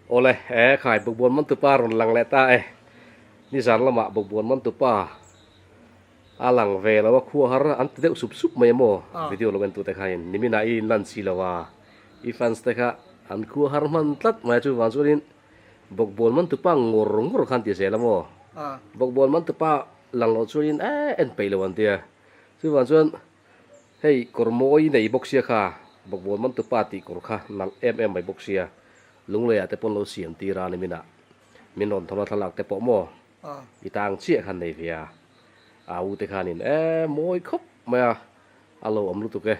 Awle, e khai Bukbuan Mantupa rawn lang leh ta e. Nizan lamah Bukbuan Mantupa a lang ve lo a, khua har an ti deuh sup sup mai a maw? Video lo entute khain niminah i inlan si lo a, i fans te kha an khua har hman tlat mai a, chuvang chuanin Bukbuan Mantupa ngawr ngawr khan ti zel a maw? Bukbuan Mantupa lang loh chuanin e en peih lo an tia, chuvang chuan Hei kawr mawi nei bawk sia kha, Bawkbawn Mantupa tih kawr kha nalh em em mai bawk sia, Lungleiah te pawn lo siam tir a nimin ah min rawn thawn a thlalak te pawh maw i tang chiah khan nei ve a, a u te khanin e mawi khawp mai a, a lo awm lutuk e,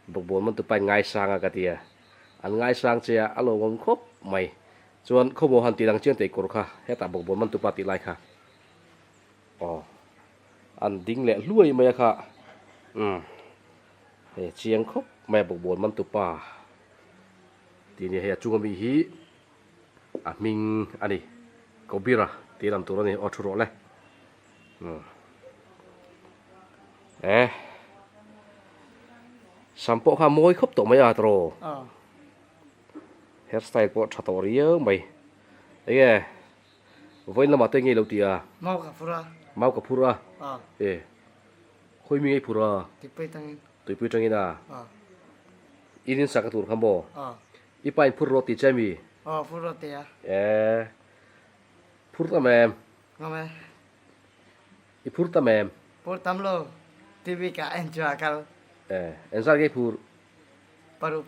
Bawkbawn Mantupa in ngaisang a ka ti a, an ngaisang che a, a lo awm khawp mai, chuan khawmaw han tih lang chiang tei kawr kha hetah Bawkbawn Mantupa tih lai kha. Aw an ding leh hluai mai a kha umm hei a chiang khawp mai a bawkbawn man tupa tih nia hei a chunga mi hi a hming a ni Kobira tih lam tur a ni aw thu rawh le umm e sam pawh kha a mawi khawp tawh mai a tawh hair style pawh a tha tawh riau mai enge. Vawiin lamah te ngei lo ti a? Mau ka phur a. Mau ka phur a? Aw. E. Khawi mi ngei phur a? Tuipui tangin. Tuipui tangin a? Aw. In in sak a tur kha maw? Aw. I pa in phur rawh ti che mi? Aw, phur rawh ti a. E. Phur tam em? Ngam e. I phur tam em? Phur tam lo. TV ka en chu a kal. E. Engzat ngei phur? Paruk.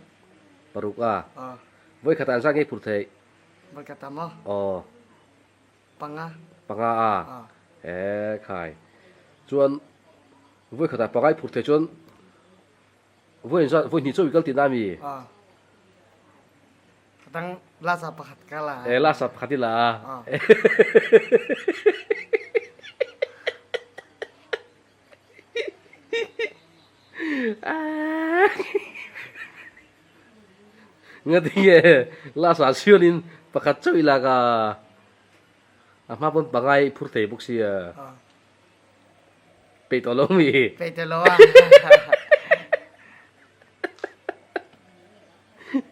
Paruk a? Aw. Vawi khatah engzat ngei phur theih? Bakata maw? Aw. Panga. Panga a? Aw. E khai. Chuan vawi khatah panga i phur thei chuan vawi engzat vawi hnih chawi kal tihna a mi? Aw. Ka dang last ah pakhat ka la a. E last ah pakhat i la a. Aw. Ngatinge last ah chuanin pakhat chauh i lak a, a hma pawn pangai i phur thei bawk sia. Peih tawh lo mi? Peih tawh lo a.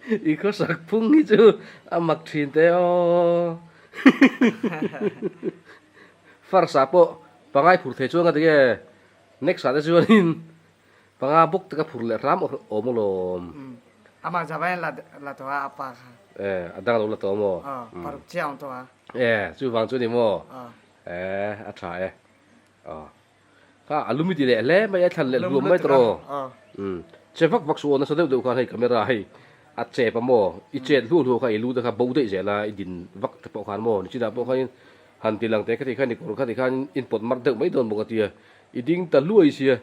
I khawsak phung hi chu a mak thin teh aw. First ah pawh pangai phur thei chuan ngatinge next ah te chuanin Panga bawk te ka phur leh hram awm alawm. Amah Java in la tawh a, a pa kha. E, a dang a lo la tawh maw? Aw, paruk chiah a awm tawh a. E, chuvang chu ni maw? Aw. E, a tha e. Aw. Kha a lum i ti leh hle mai a, thlan leh hluam mai tawh. Aw. Umm, che vak vak suh aw, nasa deuh deuh khan hei camera hei a chep a maw? I chet hluah hluah kha i lu te kha bo daih zel a, i din vak te pawh khan maw? Nichinah pawh khanin han ti lang teh kha ti khan i kawr kha ti khan in pawt mar deuh mai dawn bawk a tia, i ding ta luai sia.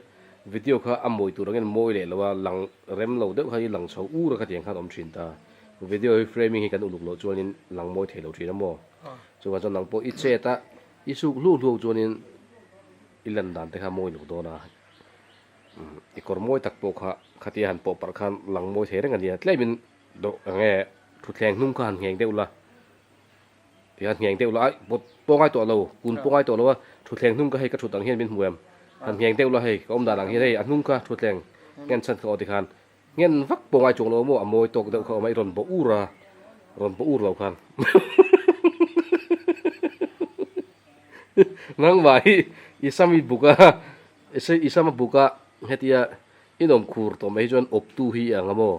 Video kha a mawi tur angin mawi leh lo a, lang rem lo deuh kha hi lang chho ur a khatiang khan awm thin ta. Video hi framing hi kan uluk loh chuanin lang mawi thei lo thin a maw? Chuvang chuan nang pawh i chet a, i suk hluak hluak chuanin i lan dan te kha mawi lo dawn a. I kawr mawi tak pawh kha khatia han pawh parh khan lang mawi thei reng a nia. Tlemin dawh eng nge thutthleng hnung kha han ngheng deuh la. Tihian ngheng deuh la ai pawt pawh ngai tawh lo kun pawh ngai tawh lo a thutthleng hnung kha hei ka thut ang hian min hmu em han ngheng deuh la hei ka awm dan ang hian hei a hnung kha thutthleng nghen chhan kha aw tikhan nghen vak pawh ngai chuang lo maw a mawi tawk deuh kha awm a i rawn bawh ur a rawn bawh ur lo khan nangmah hi i sam i buk a i sam a buk a hetia inawm khur tawh mai hi chuan awptu hi i ang a maw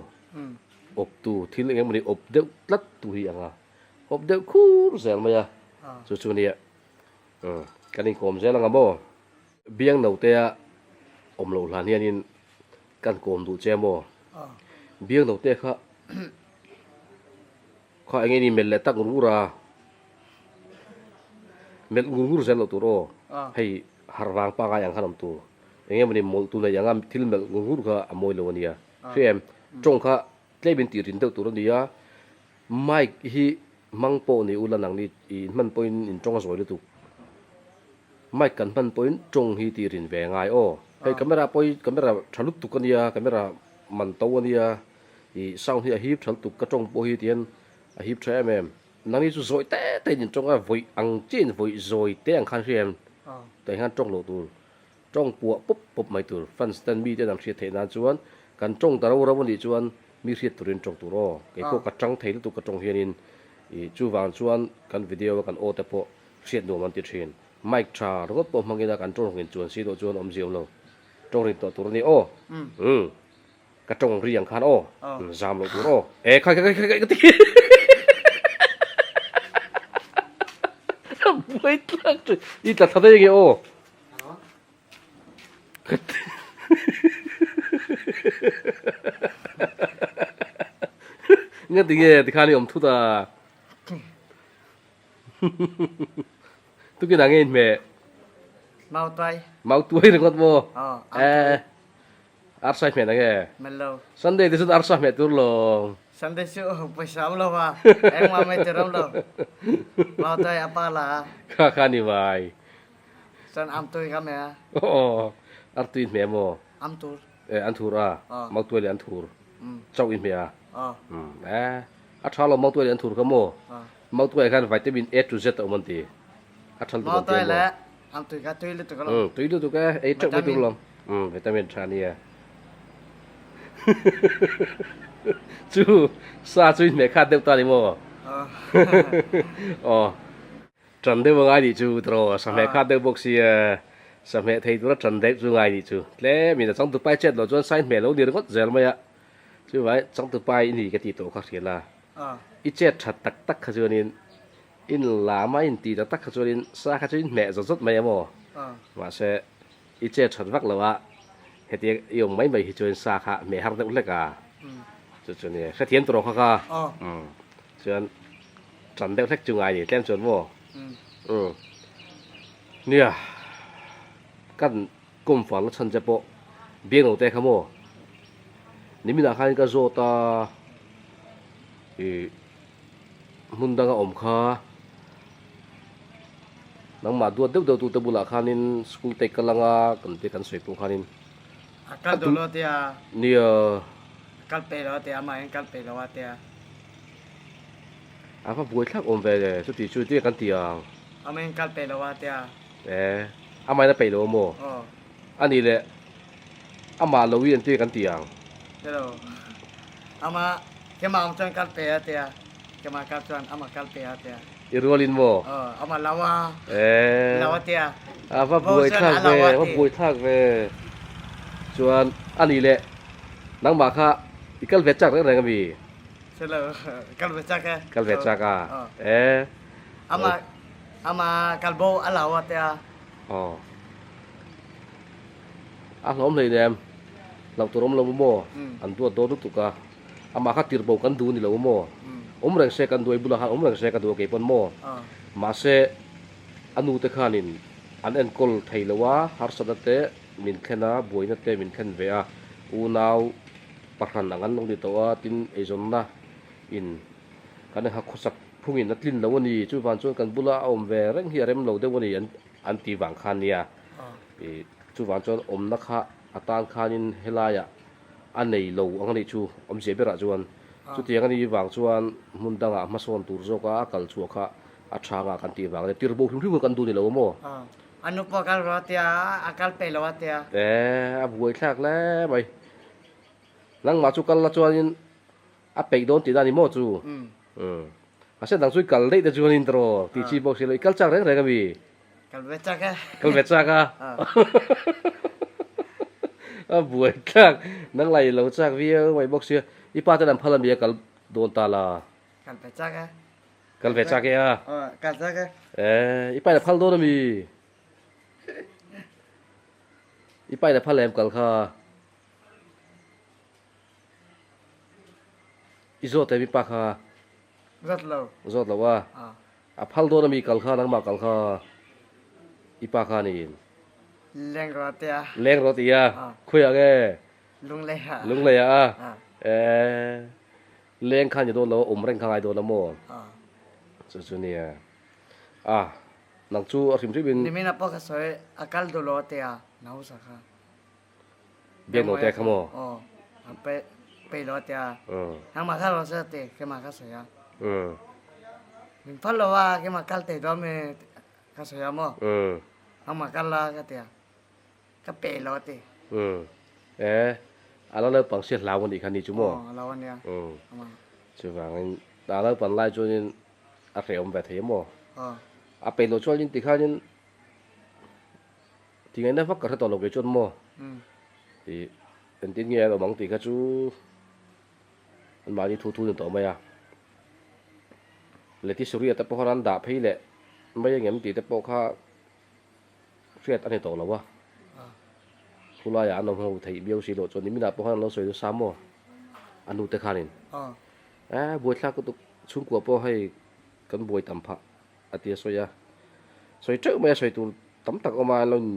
awptu thil eng emawni awp deuh tlat tu hi i ang a. Awp deuh khur zel mai a, chu chu nia kan inkawm zel anga maw? Biang notea awm loh hlan hianin kan kawm duh che maw? Biang note kha kha eng nge ni melh leh tak ngur ngur a, melh ngur ngur zel loh tur aw, hei harh vang pangai ang khan awm tur, eng nge mawni mawlh tu nei anga thil melh ngur ngur kha a mawi lo a nia, hria em? Tawng kha tlem in tih rin deuh tur a nia. Mic hi hmang pawh ni ula nang ni i hman pawhin in tawng a zawi lutuk. Mic kan hman pawhin tawng hi tih rin ve ngai aw. Hei camera pawh hi camera tha lutuk a nia, camera man to a nia, i sound hi a hip tha lutuk ka tawng pawh hi tihian a hip tha em em. Nang hi chu zawi te te in tawng a, vawi ang chiah in vawi zawi te ang khan hria em? Tah hian tawng loh tur, tawng puah pawp pawp mai tur. Fans ten mi ten an hriat theih nan chuan kan tawng ta ro ro a nih chuan Mi hriat turin tawng tur aw. Kei pawh ka tang thei lutuk ka tawng hianin I chuvang chuan kan video a kan aw te pawh hriat nuam an ti thin. Mic tha ringawt pawh hmangin a kan tawng rin chuan si tawh chuan awmzia awm lo. Tawng rin tawh tur a ni aw. Umm. Ka tawng ri ang khan aw. Zam loh tur aw. E khai khai khai khai ka ti. Buai tlak chu. I tla thla daih ange aw. Ka ti. Nga ti nge tikhan i awm thut a. Tukin ah nge inhmeh? Mautuai. Mautuai ringawt maw? Aw, Eh, arsa i hmeh na nge? Hmeh lo. Sunday te chuan arsa hmeh tur lo. Sunday chu pawisa awm lo va, engmah mai tur awm lo. Mautuai a pa la a. Kha kha ni vai. Chuan amtui ka hmeh a. Aw, artui hmeh maw? Amtur. Eh, an thur a. Aw. Mautuai leh an thur. Chauh i hmeh a. Aw. Eh, a tha lo mautuai leh an thur kha maw? Aw. Mautuai khan vitamin A to Z a awm an ti. A tha lutuk an ti a maw? Mautuai leh amtui kha tui lutuk alawm. Umm, tui lutuk e, ei teuh mai tur alawm. Umm, vitamin tha ania. Chu sa chu inhmeh khat deuh ta ni maw? Aw. Aw. Ṭan deuh a ngai nih chu tiraw, sahmeh khat deuh bawk sia, sahmeh thei tura ṭan deuh chu ngai nih chu. Tlemin a changtupai chet loh chuan sa inhmeh lo ni ringawt zel mai a, chuvai changtupai i ni ka tih tawh kha hriat a, i chet ṭhat tak tak kha chuanin in lam a intih tak tak kha chuanin sa kha chu inhmeh zawt zawt mai a maw? Mahse i chet ṭhat vak loh a, hetiang i awm mai mai hi chuan sa kha hmeh har deuh hlek a, chu chu nia hrethiam tawh kha kha chuan Ṭan deuh hlek chu ngai ni tlem chuan maw? Umm. Nia, kan kawm fal na chhan che pawh biang lo te kha maw? Niminah khan ka zawt a, ih hmun danga awm kha nangmah duat deuh deuh tute bulah khanin school te ka lang a kan ti kan sawi pawh khanin. A kal duh lo tia. Nia. A kal peih lo tia, amahin kal peih lo a tia. A va buai thlak awm ve le, chuti chu tia kan ti ang. Amahin kal peih lo a tia. E, amahin a peih lo a maw? Aw. A nih leh, amah lo i an tia kan ti ang. Hello. Ama, kemah awm chuan kal peih a tia, kemah kal chuan amah kal peih a tia. I rualin maw? Aw, amah lo a. E. Lo a tia. A va buai thlak ve, a va buai thlak ve. Chuan, a nih leh, nangmah kha i kal ve chak reng reng a mi? Chelo, kal ve chak e. Kal ve chak a. E. Ama ama kal bo a lo a tia. Aw. A hlawm hlei nem. Hlauh tur awm lo maw? An duat dawn lutuk a. Amah kha tir bo kan duh ni lo maw? Awm reng se kan duai bulah khan awm reng se ka duh a kei pawn maw? Mahse a nu te khanin an enkawl thei lo a, harsatna te min thlen a, buaina te min thlen ve a, unau Pahran ang an lo ni tawh a, tin eizawnna in kan engha khawsak phungin a tlin lo a ni, chuvang chuan kan bula a awm ve reng hi a rem lo deuh a ni an tih vang khan nia. Ih chuvang chuan awmna kha a tan khanin helaiah a nei lo ang a nih chu awmzia berah chuan chutiang a nih vang chuan hmun dangah hmasawn tur zawka a kal chhuah kha a tha anga kan tih vang a ni, tirbo hrim hrim kan duh ni lo maw? A nu pawh a kal rawh a tia, a kal peih lo a tia. E, a buaithlak hle mai. Nangmah chu kal la chuanin a peih dawn tihna a ni maw chu? Umm. Mahse dang chu i kal daih te chuanin tiraw tih chi bawk si lo, i kal chak reng reng a mi? Kal ve chak e. Kal ve chak a? A buai tlak, nang lah i lo chak viau mai bawk sia, i pa ten an phal a mi a kal dawn ta la? Kal ve chak e. Kal ve chak e a? Aw, kal chak e. Eh, i pa in a phal dawn a mi? I pa in a phal em kal kha? I zawt em i pa kha? Zawt lo. Zawt lo a? A phal dawn ami kal kha nangmah kal kha i pa kha niin? Leng rawh tia. Leng rawh tia? Khawiah nge? Lunglei ah. Lunglei ah a? Eeh leng kha ni dawn lo a awm reng kha ngai dawn a maw? Chu chu nia. A nang chu a hrim hrim in. Nimin a pawh ka sawi a kal duh lo tia nausa kha. Biak lo te kha maw? Aw, a pe pe lo tia. Nangmah kha lo sa te keimah ka sawi a. Min phal lo a keimah kal thei dawn mi ka sawi a maw? Nangmah kal la ka tia. Ka pe lo ti. E, a la naupang sia hlau a nih kha ni chu maw? Aw, a lo a nia. Chuvangin a naupan lai chuanin. a hrehawm ve thei maw? A peih loh chuanin tikhanin tingaihna vak ka hre tawh lo kei chuan maw? Ih engtin nge an awm ang tih kha chu anmahni thu thu ni tawh mai a. Leti Surya te pawh khan an dah phei leh mai angem tih te pawh kha hriat a ni tawh lo a. Khulaiah an awm ho theih viau si loh chuan niminah pawh khan an lo sawi nasa maw? A nu te khanin. Eh buaithlak lutuk chhungkua pawh hei kan buai tam phah a ti a sawi a. Sawi teuh mai a sawi tur tam tak awm a an lo in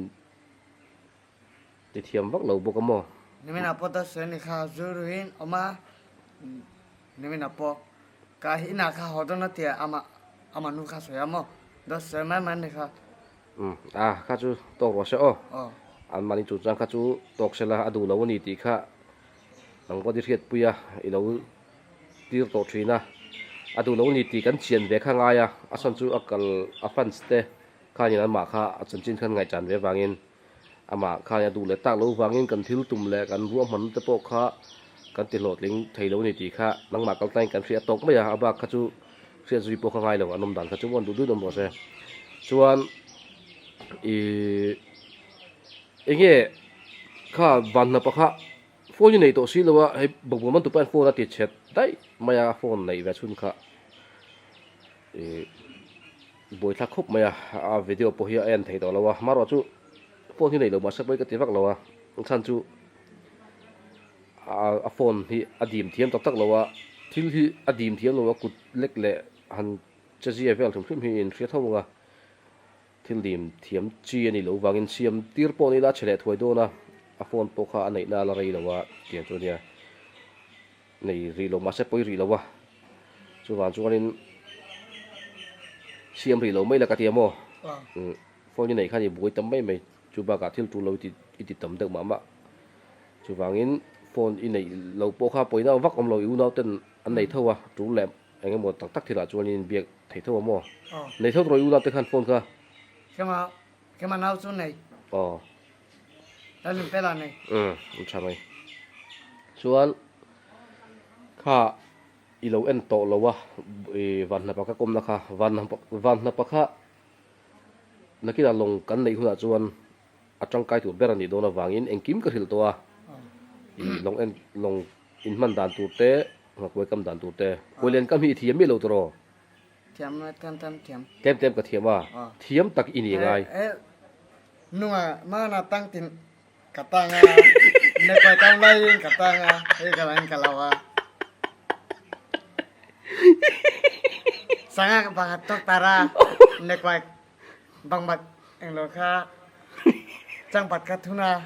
ti thiam vak lo bawk a maw? Niminah pawh ta sawi a ni kha zu ruiin awm a, niminah pawh ka inah kha haw dawn a tia amah amah nu kha sawi a maw? Dawt sawi mai mai a ni kha. Umm a kha chu tawk rawh se aw. Anmahni chungchang kha chu tawk se la a duh lo a ni tih kha Ang pawh i hriatpui a, i lo tir tawh thin a, a duh lo ni tih kan chian ve kha ngai a, a chhan chu a kal a fans te khanin amah kha a chanchin khan ngaihchan ve vangin amah khan a duh leh tak loh vangin kan thil tum leh kan ruahmanna te pawh kha kan ti hlawhtling thei lo ni tih kha nangmah kal tlaiin kan hriat tawk mai a, a bak kha chu hriat zui pawh kha ngai lo, an awm dan kha chu maw an duh duhin awm rawh se. Chuan ih. Enge kha vanhna pakha phone hi nei tawh si lo a, hei bawkbawn man tupa hian phone a ti chhet daih mai a, phone neih ve chhun kha ih buaithlak khawp mai a, a video pawh hi a en thei tawh lo a, amaherawh chu phone hi nei lo mahse pawi ka ti vak lo a, a chhan chu a phone hi a dim thiam tak tak lo a, thil hi a dim thiam lo a, kut lek leh han che zia vel hrim hrim hi in hria tho ang a. Thil dim thiam chi a nih loh vangin siam tir pawh ni la chhe leh thuai dawn a, a phone pawh kha a neihna a la rei lo a tiang chu a nia. Nei rih lo mahse pawi rih lo a, chuvang chuanin siam rih lo mai la ka ti a maw? Phone i neih khan i buai tam mai mai, chu bakah thil tul lo i ti tam deuh mah mah. Chuvangin phone i neih loh pawh kha pawina vak awm lo, i unau ten an nei tho a, tul leh Eng emaw tak tak thilah chuan in biak thei tho a maw? Nei tho tawh i unau te khan phone kha. Kema kema nau chu nei. Aw. Lal in pela nei. Umm an tha mai. Chuan kha i lo en tawh lo a i vanhnapa ka kawmna kha vanhnapa vanhnapa kha nakinah lawng kan neih hunah chuan a tangkai tur ber a nih dawn avangin engkim ka hrilh tawh a i lawng en lawng In hman dan tur te, nghakuai kam dan tur te. Kuai len kam hi i thiam miah lo tawh raw? Thiam a, tlem tlem thiam. Tlem tlem ka thiam a, thiam tak i ni ngai. E, nunga mana tang tin ka tang a, ne kuai kam laiin ka tang a, hei ka lain ka lo a. Sanga bang tok tara, ne kuai bang bat englo kha changpat kha thun a,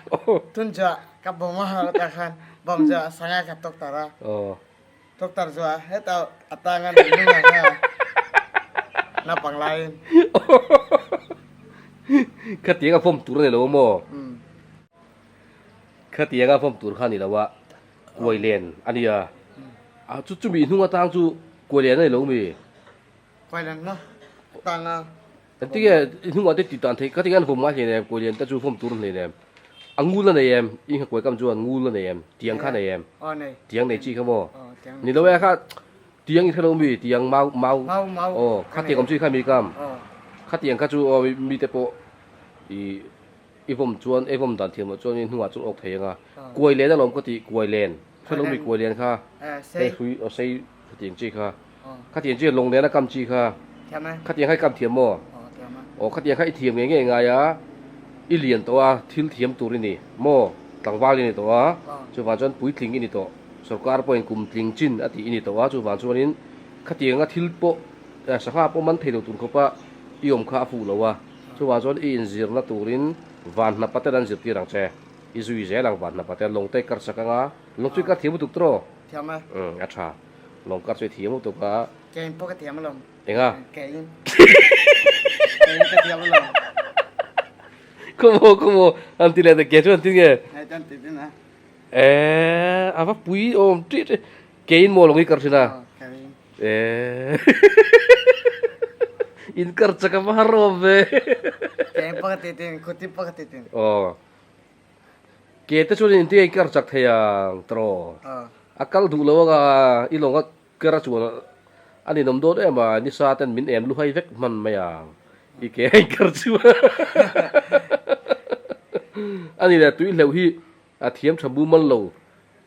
thun chuah ka bawm a ta khan bawm chuah sanga kha tok tar a, tok tar chuah heta a tang a nung a kha naupang laiin. Khatiang a fawm tur a ni lo maw? Khatiang a fawm tur kha a ni lo a, kuai len a nia. Chu chumi hnung atang chu kuai len a ni lo mi? Kuailen na tang a. Engtinge i hnungah te tih dan theih ka tinge an vawm ngai hlei nem kuailian te chu vawm tur an hlei nem. A ngul a nei em? I nghakuai kam chuan ngul a nei em? Tiang kha nei em? Aw nei. Tiang nei chi kha maw? Aw tiang nei. Ni lo e kha tiang i hre lo mi tiang mau mau. Mau mau. Aw kha tiang awm chi kha mi kam. Aw. Kha tiang kha chu aw mi te pawh i i vawm chuan i vawm dan thiam loh chuan i hnungah chuan awk thei anga. Kuailen alawm ka tih kuailen. Hre lo mi kuailen kha. Hei hrui aw sei khatiang chi kha. Khatiang chi lawng nena kam chi kha. Khatiang kha i kam thiam maw? Aw khatiang kha i thiam ngei ngei ngai a, i lian tawh a, thil thiam tur i ni maw? Tlangval i ni tawh a, chuvang chuan puitling i ni tawh. Sorkar pawhin kum tling chin a tih i ni tawh a, chuvang chuanin khatianga thil pawh sangha pawh man thei lo tur khawpa i awm kha a fuh lo a, chuvang chuan i inzirna turin van hnapa ten an zirtir ang che. I zui zel ang van hnapa te, lawng te i karsak anga, lawng chu i kar thiam lutuk tawh? Thiam a. Umm a tha. Lawng kar chu i thiam lutuk a. Kein pawh ka thiam alawm. Enga? Kein. Kein ka thiam alawm. Khawmaw khawmaw an ti leh ta ke chu an ti nge? Hei tan ti tin a. Eee a va pui awm ṭih ṭih. Kein maw lawng i kar thin a? Aw kein. Eee in kar chak a va har awm ve. Kein pawh ka ti tin, khuti pawh ka ti tin. Aw. Ke te chuan in ti a kar chak thei ang tawh. A kal duh lo anga i lawng a ker a chuan. A ninawm dawn em a, nisa ten min em luhai vek hman mai ang. I ke a inkar chu. A ni le, tui hleuh hi a thiam tha mumal lo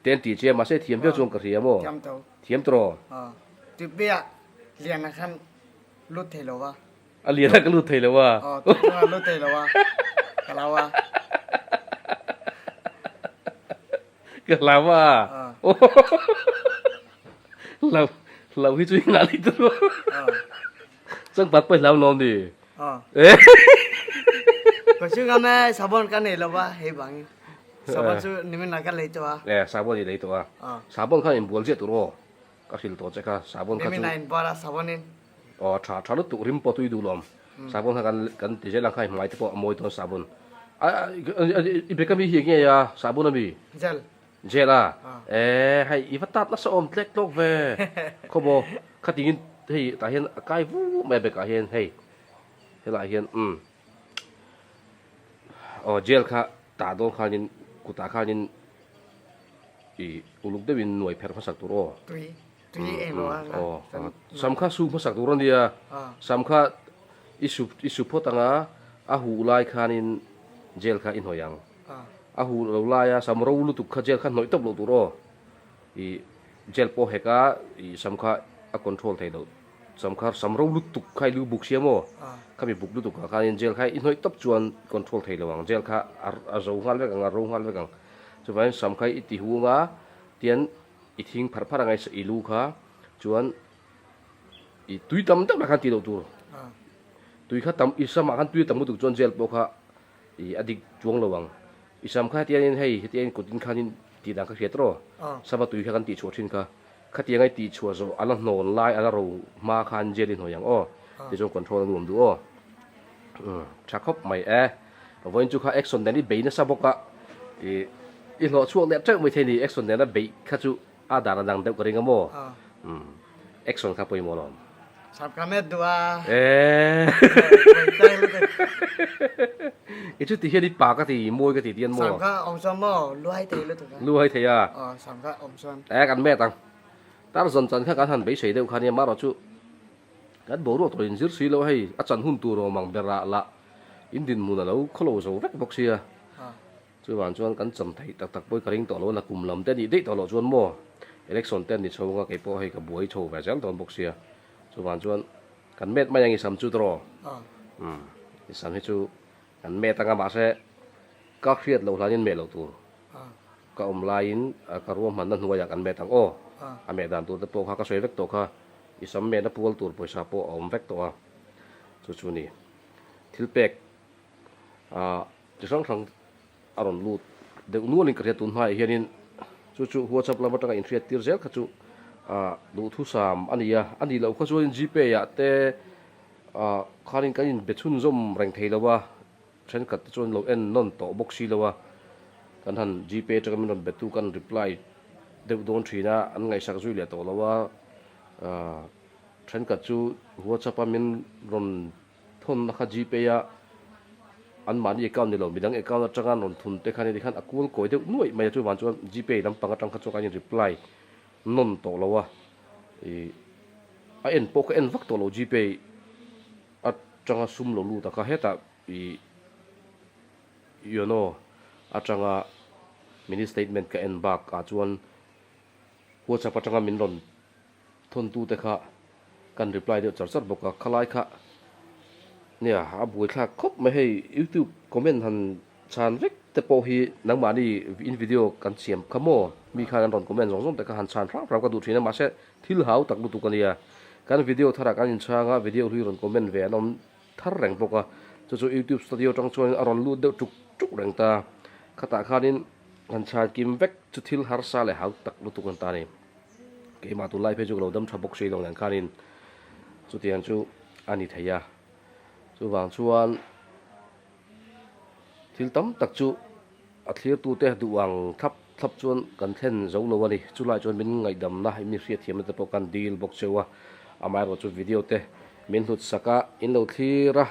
te an tih che a, mahse thiam viau chuan ka hria maw? Thiam tho. Thiam tawh. Aw, tui piah lian ah khan lut thei lo va. A lian a ka lut thei lo a. Aw, tui chungah lut thei lo a, ka hlau a. Ka hlau a. Hlau, hlau hi chu i ngah leh tur. Changpat pawh i hlau lawm ni. Ka chu ka me sabon ka nei lo va hei bangin. Sabon chu nimin ah ka lei tawh a. E, sabon i lei tawh a. Sabon khan inbual ziah tur aw. Ka hrilh tawh che kha sabon kha chu. Nimin ah inbual a sabon in. Aw tha tha lutuk rim pawh tui duh lawm. Sabon kha kan kan ti zel ang kha i hmai te pawh a mawi dawn sabon. A i bag ami hi enge a sabon ami? Gel. Gel a? E hei i va tat nasa awm tlek tlawk ve. Khawmaw khatingin hei tah hian a kai vu mai a bag ah hian hei helaiah hian umm aw gel kha tah dawn khanin kutah khanin I uluk deuhin nuai pherh hmasak tur aw. Tui, tui eng lo a. Aw, sam kha su hmasak tur a nia. Sam kha i su i su phawt anga a huh lai khanin gel kha i hnawih ang. A huh lo laia sam ro lutuk kha gel kha hnawih tawp loh tur aw. I gel pawh hek a i sam kha a control thei loh. Sam kha sam ro lutuk kha i lu buk sia maw? Khami buk lutuk ah khanin gel kha i hnawih tawp chuan control thei lo ang. Gel kha a zo nghal vek ang a ro nghal vek ang. Chuvangin sam kha i ti hung a, tian i thing pharh pharh anga i lu kha chuan i tui tam deuh lah khan tih loh tur. Tui kha tam i samah khan tui a tam lutuk chuan gel pawh kha i a dik chuang lo ang. I sam kha hetiangin hei hetiangin kutin khanin tih dan kha hriat rawh. Sama tui kha kan tih chhuah thin kha. Khatiang a i tih chhuah zawh a la hnawn lai a la ro hma khan gel i hnawih ang aw. Tichuan control a nuam duh aw. Tha khawp mai e. Vawiin chu kha action nen i bei nasa bawk a, i i hlawh chhuak leh teuh mai thei ni, action nena beih kha chu a dan a dang deuh ka ring a maw? Action kha pawimawh alawm. Sap ka met duh a. Eee. I chu ti hian i pa ka ti, mawi ka ti tian maw? Sam kha awm chuan maw? Luai thei lutuk a. Luai thei a. Aw, sam kha awm chuan. E kan met ang. Tar zawn chan kha kan han beisei deuh kha nia, marawh chu Kan boruak tawh inzir si lo hei a chan hun tur awm ang berah lah in dinhmun a lo khawlo zo vek bawk sia. Chuvang chuan kan cham theih tak tak pawh hi ka ring tawh lo a, nakum lam te nih daih tawh loh chuan maw election te an ni chho anga kei pawh hei ka buai chho ve zel dawn bawk sia. Chuvang chuan kan met mai ang i sam chu tawh umm i sam hi chu kan met anga mahse ka hriat loh hlanin meh loh tur. Ka awm laiin ka ruahmanna hnuaiah kan met ang aw. A meh dan tur te pawh kha ka sawi vek tawh kha. I sam mehna pual tur pawisa pawh a awm vek tawh a. Chu chu ni. Thil pek chi hrang hrang a rawn lut deuh nualin ka hria tun hmaah hianin chu chu WhatsApp lam atanga inhriat tir zel kha chu duhthusam a ni a. A nih loh kha chuanin Gpay ah te khanin kan inbe chhunzawm reng thei lo a. Thenkhat te chuan lo en nawn tawh bawk si lo a, kan han gpay atanga min rawn be tu kan reply deuh dawn thin a, an ngaihsak zui leh tawh lo a, ahh thenkhat chu whatsapp a min rawn thawn na kha gpay a anmahni account ni lo midang account atanga an rawn thun te khan heti khan a kual kawi deuh nuaih mai a, chuvang chuan gpay lampang atang kha chuan kan in reply nawn tawh lo a, ih a en pawh ka en vak tawh lo gpay. Atanga sum lo lut a kha hetah i Yono atanga mini statement ka en bak ah chuan WhatsApp atanga min rawn thawn tu te kha kan reply deuh char char bawk a, khalai kha nia a buaithlak khawp mai hei YouTube comment han chhan vek te pawh hi nangmahni in video kan siam kha maw mi khan an rawn comment zawng zawng te kha han chhan hrang hrang ka duh thin a mahse Thil hau tak lutuk a nia. Kan video tharah kan inchhang a, video hlui rawn comment ve an awm thar reng bawk a. Chu chu YouTube studio atang chuan a rawn lut deuh tuk tuk reng ta. Khatah khanin han chhan kim vek chu thil harsa leh hau tak lutuk an ta a ni. Keimah tunlai phei chu ka lo dam tha bawk si lo nen khanin chutiang chu a ni thei a. Chuvang chuan thil tam tak chu. A thlirtute duh ang thlap thlap chuan kan thlen zo lo a ni. Chulai chuan min ngaihdamna, min hriatthiamna te pawh kan dil bawk cheu a. Amaherawh chu video te min hlut sak a, in lo thlir a,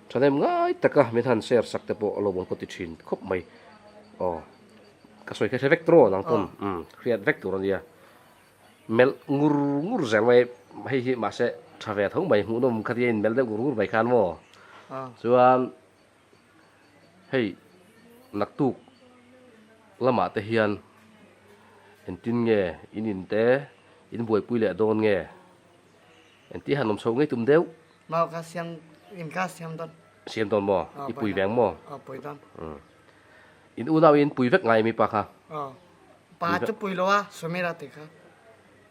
thahnem ngai taka min han share sak te pawh a lo awm ka ti thin khawp mai. Aw, ka sawi kha hre vek tawh nang pawn, umm, hriat vek tur a nia. Melh ngur ngur zel mai. Hei hi mahse tha ve tho mai hmuhnawm khatia in melh deuh ngur ngur mai khan maw? Chuan hei naktuk lamah te hian engtin nge in in te in buaipui leh dawn nge? Engti han awm chho ngei tum deuh? Mau ka siam in ka siam dawn. Siam dawn maw? I pui veng maw? Aw pui dawn. In unau in pui vek ngai mi pa kha? Aw. Pa chu pui lo a, Sumira ti kha.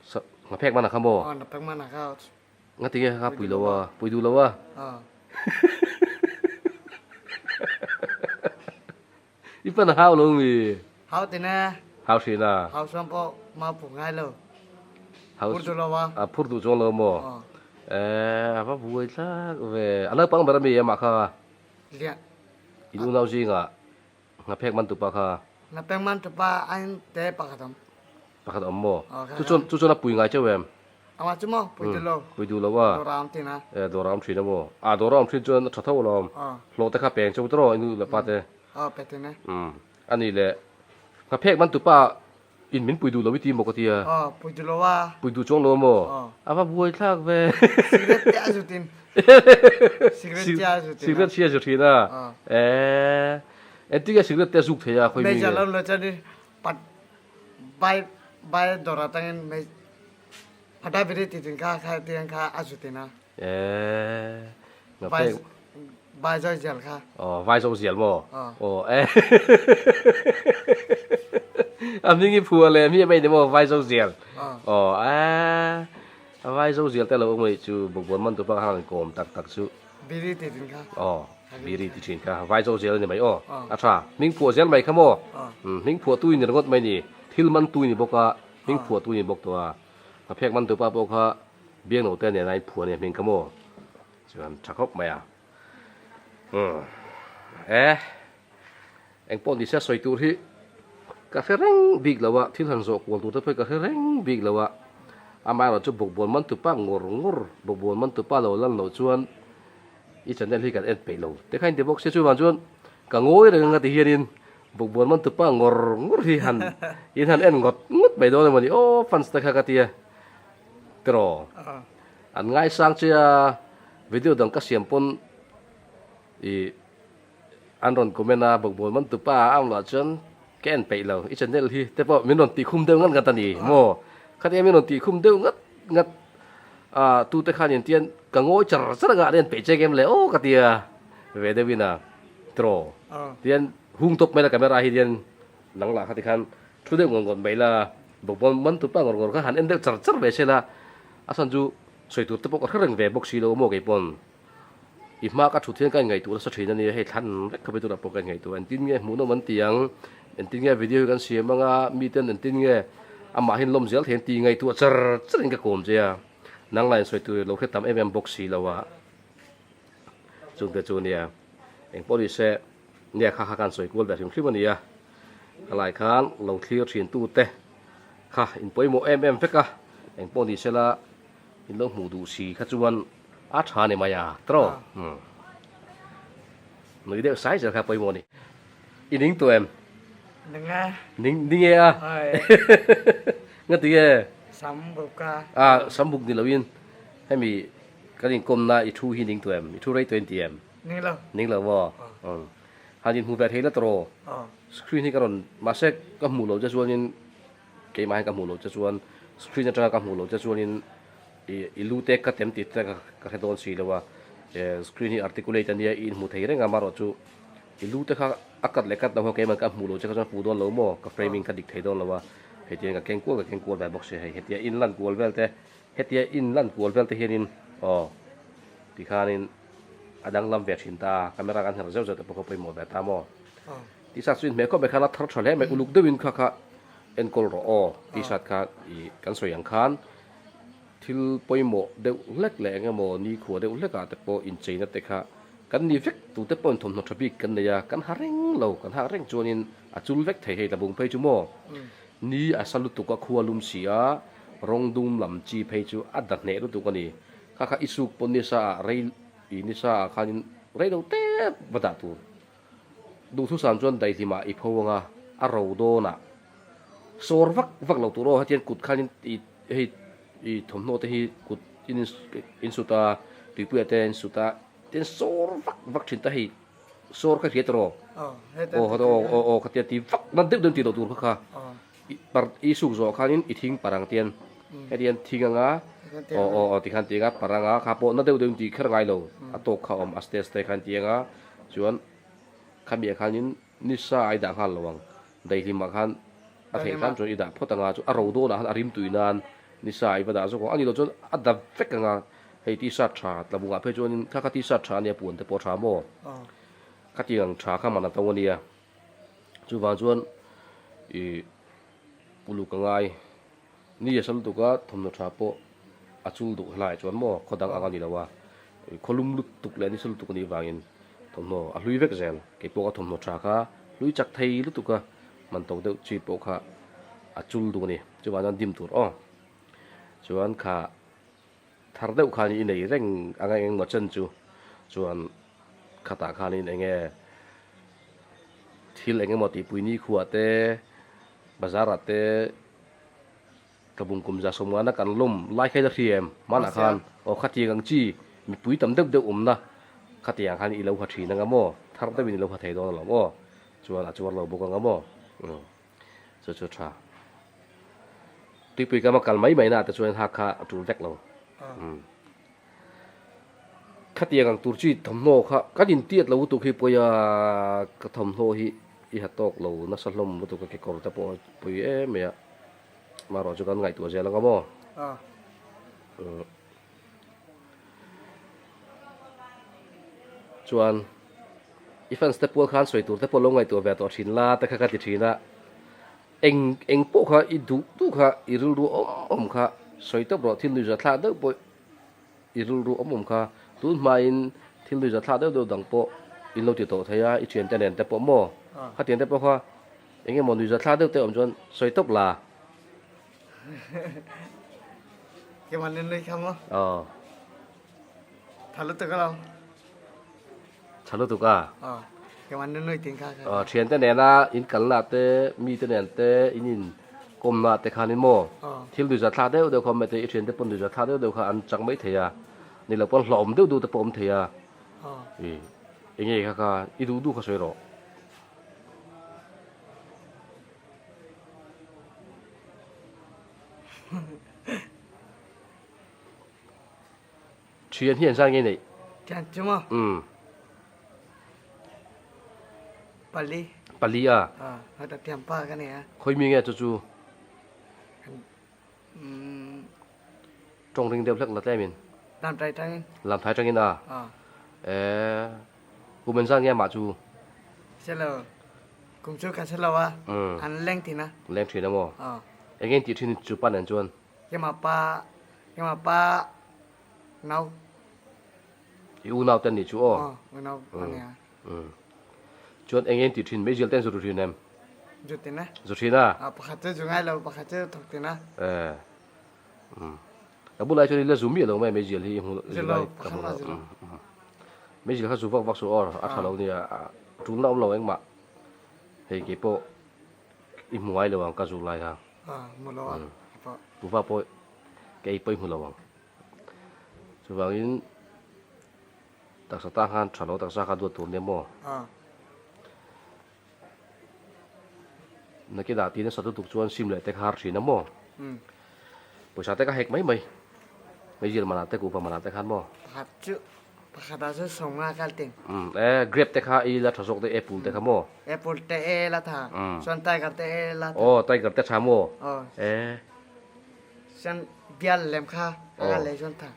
Sa ngaphek mana kha maw? Aw ngaphek mana kha. Ngati nge kha pui lo a? Pui duh lo a? Aw. I pan a hau lo mi? Hau ti ne. Hau hrin a? Hau chuan pawh mau phu ngai lo. Phur duh lo a. A phur duh chuang lo maw? Eh, a va buai tlak ve. A naupang ber a mi amah kha? Lian. In unau zingah ngaphek man tupa kha? Ngaphek man tupa ain te pakhat awm. Pakhat awm maw? Chu chuan chu chuan a pui ngai cheu em? Amah chu maw? Pui duh lo. Pui duh lo a. Dawr a awm thin a. E dawr a awm thin a maw? A dawr a awm thin chuan a tha tho alawm. Hlawh te kha peng cheu tawh i nu leh pa te. Aw pe thin e. Umm a nih leh Nghaphek man tupa in min pui duh lo i ti maw ka tia. Aw pui duh lo a. Pui duh chuang lo a maw? A va buai thlak ve. Cigarette te a zu tin. Cigarette te a zu thin a. Cigarette hi a zu thin a. E engtin nge cigarette te a zuk thei a khawi mi nge? Meizial lo lo chuan in pat Bai bai dawr atangin mei phata biri ti tin kha kha tiang kha a zu tin a. Eh nga Vai pek. vai zo zial kha. Oh vai zo zial maw? Aw. Oh eh a hming i phuah leh mi mai ni maw vai zo zial. Aw. Oh eh a vai zo zial te lo awm anih chu bawkbawn man tupa khan an kawm tak tak chu. Biri ti thin kha. Aw, biri ti thin kha. Vai zawk zel a ni mai aw. A tha. Hming phuah zel mai kha maw? Hming phuah tu i ni ringawt mai ni. Thil man tu i ni bawk a, hming phuah tu i ni bawk tawh a. Ka phek man tupa pawh kha Biangno te nena in phuah a nia hming kha maw? Chuan tha khawp mai a. Umm. E. Engpawh ni se sawi tur hi ka hre reng bik lo a, thil han zawh kual tur te pawh hi ka hre reng bik lo a. Amaherawhchu bawkbawn man tupa ngawr ngawr, bawkbawn man tupa lo lan loh chuan i channel hi kan en peih lo te kha in ti bawk sia. Chuvang chuan ka ngawi reng anga ti hianin bawkbawn man tupa ngawr ngawr hi han in han en ngawt ngawt mai dawn emawni aw fans te kha ka tia tiraw. An ngaisang che a, video dang ka siam pawn i An rawn comment a, bawkbawn man tupa a ang loh chuan ka en peih lo, i channel hi te pawh min rawn tih khum deuh ngat ngat a ni maw? Khatia min rawn tih khum deuh ngat ngat a tute khan in tian ka ngawi char char anga an en peih che em le aw ka tia ve deuh in a draw tian hung tawp mai la camera hi tian nang lah kha tikhan thu deuh ngawt ngawt mai la bawkbawn man tupa ngawr ngawr kha han en deuh char char ve se la a chhan chu sawi tur te pawh ka hre reng ve bawk si lo maw keipawn. I hma ka thut hian ka inngaihtuah nasa thin a nia, hei thlan vek khawp hi tunah pawh ka inngaihtuah. Engtin nge hmuhnawm an ti ang, engtin nge video hi kan siam anga, miten engtin nge amahin lawm zel thei an ti ngaihtuah char charin ka kawm che a, nang lah insawi tur lo hre tam em em bawk si lo a, chungte chu nia engpawh ni se nia kha kha kan sawi kual ve hrim hrim a nia, khalai khan lo thlir thin tute kha inpawimawh em em vek a, engpawh ni sela in lo hmuh duh si kha chuan. A tha ni mai a, tawh. Nui deuh sai zel kha pawimawh a ni. I ning tawh em? Ning e. Ning, ning e a? Hai. Nga ti nge? Sam buk a. A, sam buk ni loin hemi kan inkawmna i thu hi ning tawh em? I thu rei tawh in ti em? Ning lo. Ning lo maw? Aw. Han inhmu ve thei la tawh rawh. Aw. Screen hi ka rawn, mahse ka hmuh loh che chuanin keimah hian ka hmuh loh che chuan screen atanga ka hmuh loh che chuanin I i lu te ka tem tih te ka hre dawn si lo a, screen hi articulate a nia i inhmu thei reng a amaherawh chu i lu te kha a cut leh cut lo kha keimah ka hmuh loh che kha chuan hmuh dawn lo maw ka framing kha dik thei dawn lo a, hei tiang ka keng kual ka keng kual ve bawk si hei hetia in lan kual vel te hetia in lan kual vel te hianin aw tikhanin a danglam ve thin ta a camera kan herh zeuh zeuh te pawh kha pawimawh ve ta maw t-shirt chu inhmeh khawp mai khan a thar tha hle mai uluk deuhin kha kha enkawl rawh aw t-shirt kha i kan sawi ang khan. Thil pawimawh deuh hlek leh eng emaw nikhua deuh hlekah te pawh incheina te kha kan ni vek, tute pawhin thawmhnaw tha bik kan nei a, kan ha reng lo, kan hak reng chuanin a chul vek thei hei tlabung phei chu maw? Ni a sa lutuk a khua lum si a, rawng dum lam chi phei chu a da hneh lutuk a ni. Kha kha i suk pawn nisa ah rei i nisa ah khanin rei lo tep va dah tur. Duhthusam chuan daihlimah i pho anga a ro dawnah sawr vak vak lo tur aw hetiang kut khanin i hei i thawmhnaw te hi kut in in sut a tuipuia te in sut a tin sawr vak vak thin ta hei sawr kha hriat rawh aw aw aw aw khatia ti vak nan deuh deuh tih loh tur kha kha i par i suk zawh khanin i thing parang tian hetiang thing anga aw aw aw tikhan ti anga paranga kha pawh na deuh deuh in tih kher ngai lo a tawk kha awm a ste ste khan ti anga chuan khami ah khanin nisa a i dah nghal lo ang daihlim ah khan a theih hram chuan i dah phawt anga chu a ro dawnah khan a rim tui nan nisa i va dah zawk ang a ni loh chuan a da vek anga hei t-shirt tha tlabungah phei chuanin kha kha t-shirt tha ania puan te pawh a tha maw khatiang tha kha man a to ania chuvang chuan ih uluk a ngai ni a sal lutuk a thawmhnaw tha pawh a chul duh hlai chuan maw khaw dang ang a ni lo a khawlum lutuk leh ni sa lutuk a nih vangin thawmhnaw a hlui vek zel kei pawh ka thawmhnaw tha kha hlui chak thei lutuk a man tawk deuh chi pawh kha a chul duh a ni chuvang chuan dim tur aw chuan kha thar deuh khan i nei reng ang a engemaw chen chu chuan khatah khanin eng nge thil eng emaw tihpui nikhuah te bazar ah te ka bung kum za sawmngana kan lawm lai kha ila hria em hmanah khan aw khatiang ang chi mipui tam deuh deuh awmna khatiang khan i lo ha thin anga maw thar deuhin i lo ha thei dawn alawm aw chuan a chuar lo bawk anga maw umm chu chu tha tuipui kama kal mai mai na te chuan hak kha a tul vek lo umm. Khatiang ang tur chi thawmhnaw kha kan intiat lo lutuk hi pawi a, ka thawmhnaw hi i ha tawk lo nasa hlawm lutuk a kekawr te pawh a pawi em mai a, amaherawhchu kan ngaihtuah zel ang a maw? Chuan i fans te pual khan sawi tur te pawh lo ngaihtuah ve tawh thin la te kha ka ti thin a, eng eng pawh kha i duh duh kha i rilru awm awm kha sawi tawp rawh thil nuihza thlak deuh pawh I rilru awm awm kha tun hmain thil nuihza thlak deuh deuh dang pawh in lo ti tawh thei a, i thiante nen te pawh maw? Khatiang te pawh kha eng emaw nuihza thlak deuh te awm chuan sawi tawp la. Keimah nen nui kha maw? Aw. Tha lutuk a lo. Tha lutuk a? Aw. Keimah nen nui ting kha. Aw, thiante nena in kalna te, mite nen te in in kawmna te khanin maw? Thil nuihza thlak deuh deuh kha awm mai te, i thiante pawn nuihza thlak deuh deuh kha an chak mai thei a, ni lo pawn hlauhawm deuh deuh te pawh awm thei a. Ih, enge kha kha i duh duh kha sawi rawh. Thian hi an zan ngei neih. Thian chu maw? Umm. Pali. Pali a? Aw, heta thian pa ka nei a. Khawi mi nge chu chu? Umm. Tawng ring deuh hlek la tlem in. Lamthai tangin. Lamthai tangin a? Aw. Eee, kum an zan nge amah chu? Hre lo, kum chu ka hre lo a, an leng thin a. Leng thin a maw? Aw. Eng eng tih thin chu pa nen chuan? Keimah pa, keimah pa nau. I unau te an nih chu aw? Aw, unau a nia. Chuan eng eng tih thin, meizial te an zu ru thin em? Zu thin a. Zu thin a? Aw, pakhat chu zu ngai lo, pakhat chu thawk thin a. Eh, umm. Ka bulah chuan i la zu miah lo mai meizial hi i hmu Zu lo, pakhat mah zu lo. Meizial kha zu vak vak suh aw, a tha lo nia, tulna awm lo engmah. Hei keipawh i hmu ngai lo ang ka zu lai kha. Kuva pawh ka ei pawh i hmu lo ang. Chuvangin taksa tan khan tha lo taksa kha duat tur nia maw? Nakinah ti nasa lutuk chuan sim leh te kha har thin a maw? Pawisa te ka hek mai mai. Meizial manah te kuva manah te khan maw? Pakhat chu Pakhat ah chuan sawmnga kal ting. Umm e grape te kha ei la tha zawk deuh apple te kha maw? Apple te e la tha. Chuan tiger te e la tha. Aw tiger te tha maw? Aw. E. Chuan bial lem kha a kal leh chuan tha.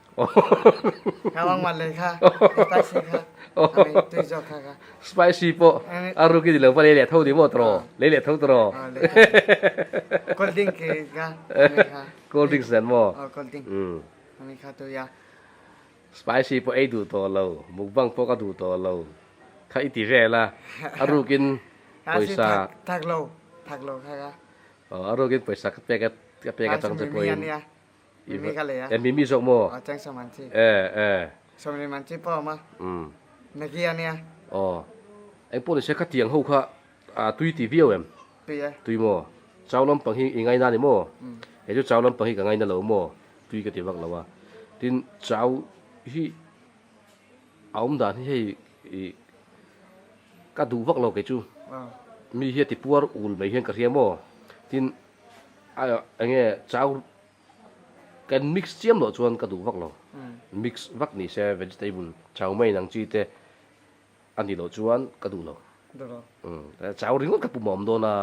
Kha wang man leh kha spicy kha a mei tui zawk kha kha. Spicy pawh a ruk i ni lo va lei leh tho ni maw tawh rawh? Lei leh tho tawh rawh? Aw lei tho. Cold drink kha a mei kha. Cold drinks nen maw? Aw cold drink. A mei kha tui a. Spicy pawh ei duh tawh lo, mukbang pawh ka duh tawh lo kha i ti vel a, a rukin pawisa. Thak lo, thak lo kha ka. Aw, a rukin pawisa ka pek a, ka pek atang che pawhin. Mimi ania, mimi ka lei a. E mimi zawk maw? Aw, cheng sawm an chi. E, e. Sawmli man chi pawh a awm a. Umm. Maggi ania. Aw, engpawh nise khatiang ho kha a tui ti viau em? Tui e. Tui maw? Chau lampang hi i ngaina ni maw? Kei chu chau lampang hi ka ngaina lo maw? Tui ka ti vak lo a. Tin chau hi a awm dan hi hei ih ka duh vak lo kei chu mi hi a ti puar ul mai hian ka hria maw tin a eng nge chau kan mix chiam loh chuan ka duh vak lo mix vak ni se vegetable chau mai in ang chi te A nih loh chuan ka duh lo. Duh lo. Umm chau ringawt ka pum a awm dawn a.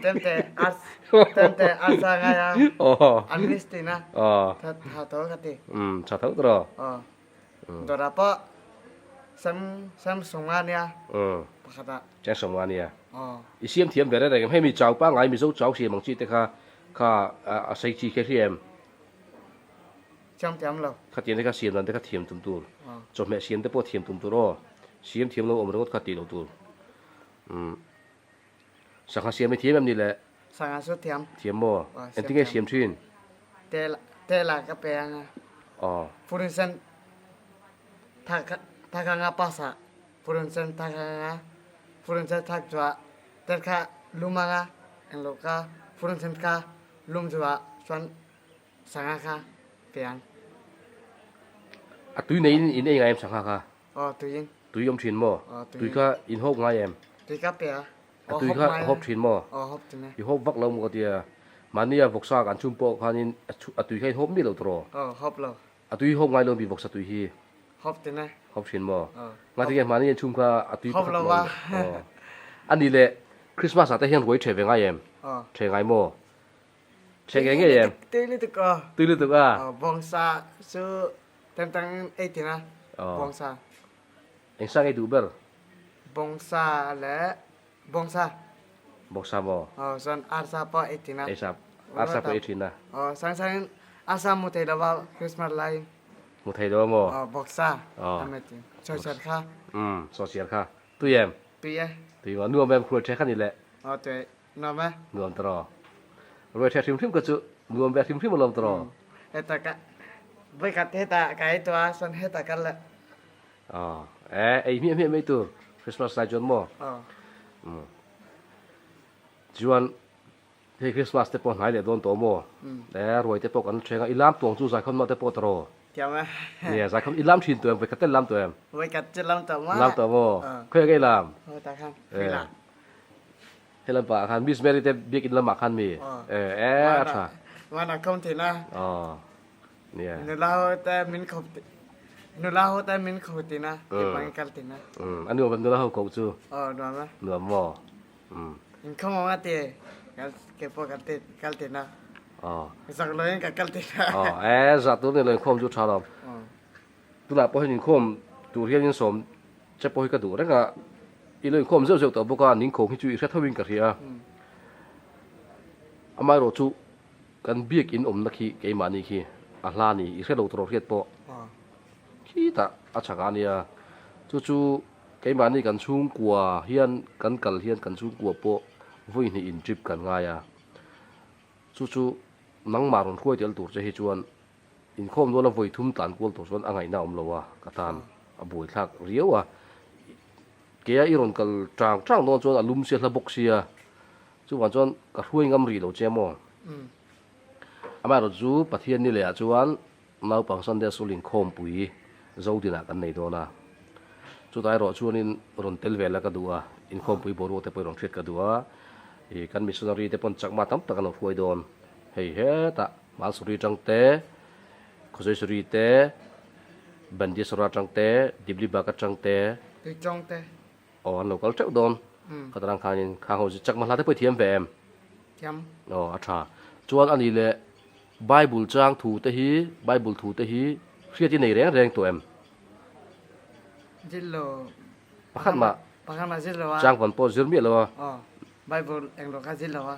Tente a tente a sa ngai a. An miss tin a. Tha tha tho ka ti. Umm tha tho tawh. Aw. Dawrah pawh sem sem sawm nga nia. Umm. Pakhat ah. Cheng sawm nga nia. Aw. I siam thiam ber reng em hei mi chau pangngai Mizo chau siam ang chi te kha kha a sei chi khe hria em. Thiam thiam lo. Khatiang te kha siam dan te kha thiam tum tur. Chawhmeh siam te pawh thiam tum tur aw. Siam thiam lo awm ringawt kha tih loh tur. Umm. Sangha siam hi thiam em ni le? Sangha chu thiam. Thiam maw? Engtin nge siam thin? Tel tel ah ka pe ang a. Aw. Purun sen thak thak anga pasa purun sen thak anga purun sen thak chuah tel kha lum anga englo kha purun sen kha lum chuah chuan Sangha kha piang. A tui neiin in ei ngai em sangha kha? Aw tuiin. Tui awm thin maw? Aw tuiin. Tui kha in hawp ngai em? Tui ka pe a. A tui kha hawp thin maw? Aw hawp thin e. I hawp vak lo maw ka tia. Mahnia vawksa kan chhum pawh khanin a tui kha in hawp miah lo tawh? Aw hawp lo. A tui hawp ngai lo mi vawksa tui hi? Hawp thin e. Hawp thin maw? Aw. Ngatinge mahni in chhum kha a tui pakhat lo. Hawp lo a. Aw. Anih leh Christmas ah te hian ruai the ve ngai em? Aw. The ngai maw? Che ngei ngei em? Tui lutuk aw. Tui lutuk a. Aw bawngsa chu tengtang ei tin a. Bawngsa. Eng sa ngei duh ber? Bawngsa leh bawngsa. Bawngsa maw? Aw chuan arsa pawh ei tin a. Ei sa arsa pawh ei thin a. Aw sang sang in arsa hmu thei lo a Christmas laiin. Hmu thei lo a maw? Aw bawngsa a mei tin. Sawisel kha. Umm sawisel kha. Tui em? Tui e. Tui maw? Nuam em khual the kha ni le? Aw tui. Nuam e. Nuam tawh. Ruai ṭha hrim hrim ka chu nuam ve hrim hrim alawm tawh. Heta ka voikhat heta ka ei tawh a chuan heta kal leh. Aw e ei hmiah hmiah mai tur Christmas lai chuan maw. Aw. Chuan hei Christmas te pawh hnai leh dawn tawh maw. E ruai te pawh kan ṭheng a i lam tuang chu zaikhawm mah te pawh tawh. Thiam e. Nia zaikhawm i lam ṭhin tawh em voikhat tel lam tawh em. Voikhat chu lam tawh maw. Lam tawh maw. Khawi ah nge i lam? Heta khan. Hei He lam pah ah khan Miss Mary te biakinn lamah khan mi e e a tha. Van a khawm thin a. Aw nia. Nula ho te min khawp nula ho te min kho thin a ti pang kal thin a. Um a nuam nula ho koh chu. Aw nuam a. Nuam maw. Um. In khawm awm a ti kal ke pawh kal ti kal thin a. Aw. Zak lo in ka kal thin a. Aw e zah tur ni lo inkhawm chu tha lo. Tunah pawh hian inkhawm tur hian insawm che pawh hi ka duh reng a, i lo inkhawm zeuh zeuh tawh bawk a, ning khawng hi chu i hre tho in ka hria a. Amaherawh chu kan biak in awmna khi keimahni khi a hla ni, i hre lo tawh hriat pawh khitah a chhak a nia. Chu chu keimahni kan chhungkua hian kan kal hian kan chhungkua pawh vawi hnih in trip kan ngai a, chu chu nangmah rawn hruai tel tur che hi chuan Inkhawm dawn a vawi thum tlan kual tur chuan a ngaihna a awm lo a, ka tan a buai thlak riau a. Keia i rawn kal tang tang dawn chuan a lum sia hla bawk sia, chuvang chuan ka hruai ngam rih lo che maw? Amaherawhchu chu Pathian ni lehah chuan naupang Sunday School inkhawmpui Zodinah kan nei dawn a, chutah erawh chuanin rawn tel ve la ka duh a, inkhawmpui boruak te pawh i rawn hriat ka duh a, ih kan missionary te pawn chakma tam tak an lo hruai dawn hei hetah. Malsuri atang te, Khawzawisuri te, Bandisora atang te, Diblibag atang te. Tuichawng te. Aw an lo kal teuh dawn. Khatarang khanin khang ho chu chakma hla te pawh i thiam ve em? Thiam. Aw a tha. Chuan ani leh Bible chang thu te hi, Bible thu te hi hriat i nei reng reng tawh em? Zir lo. Pakhat mah. Pakhat mah zir lo a. Chang van pawh zir miah lo a. Aw Bible englo kha zir lo a.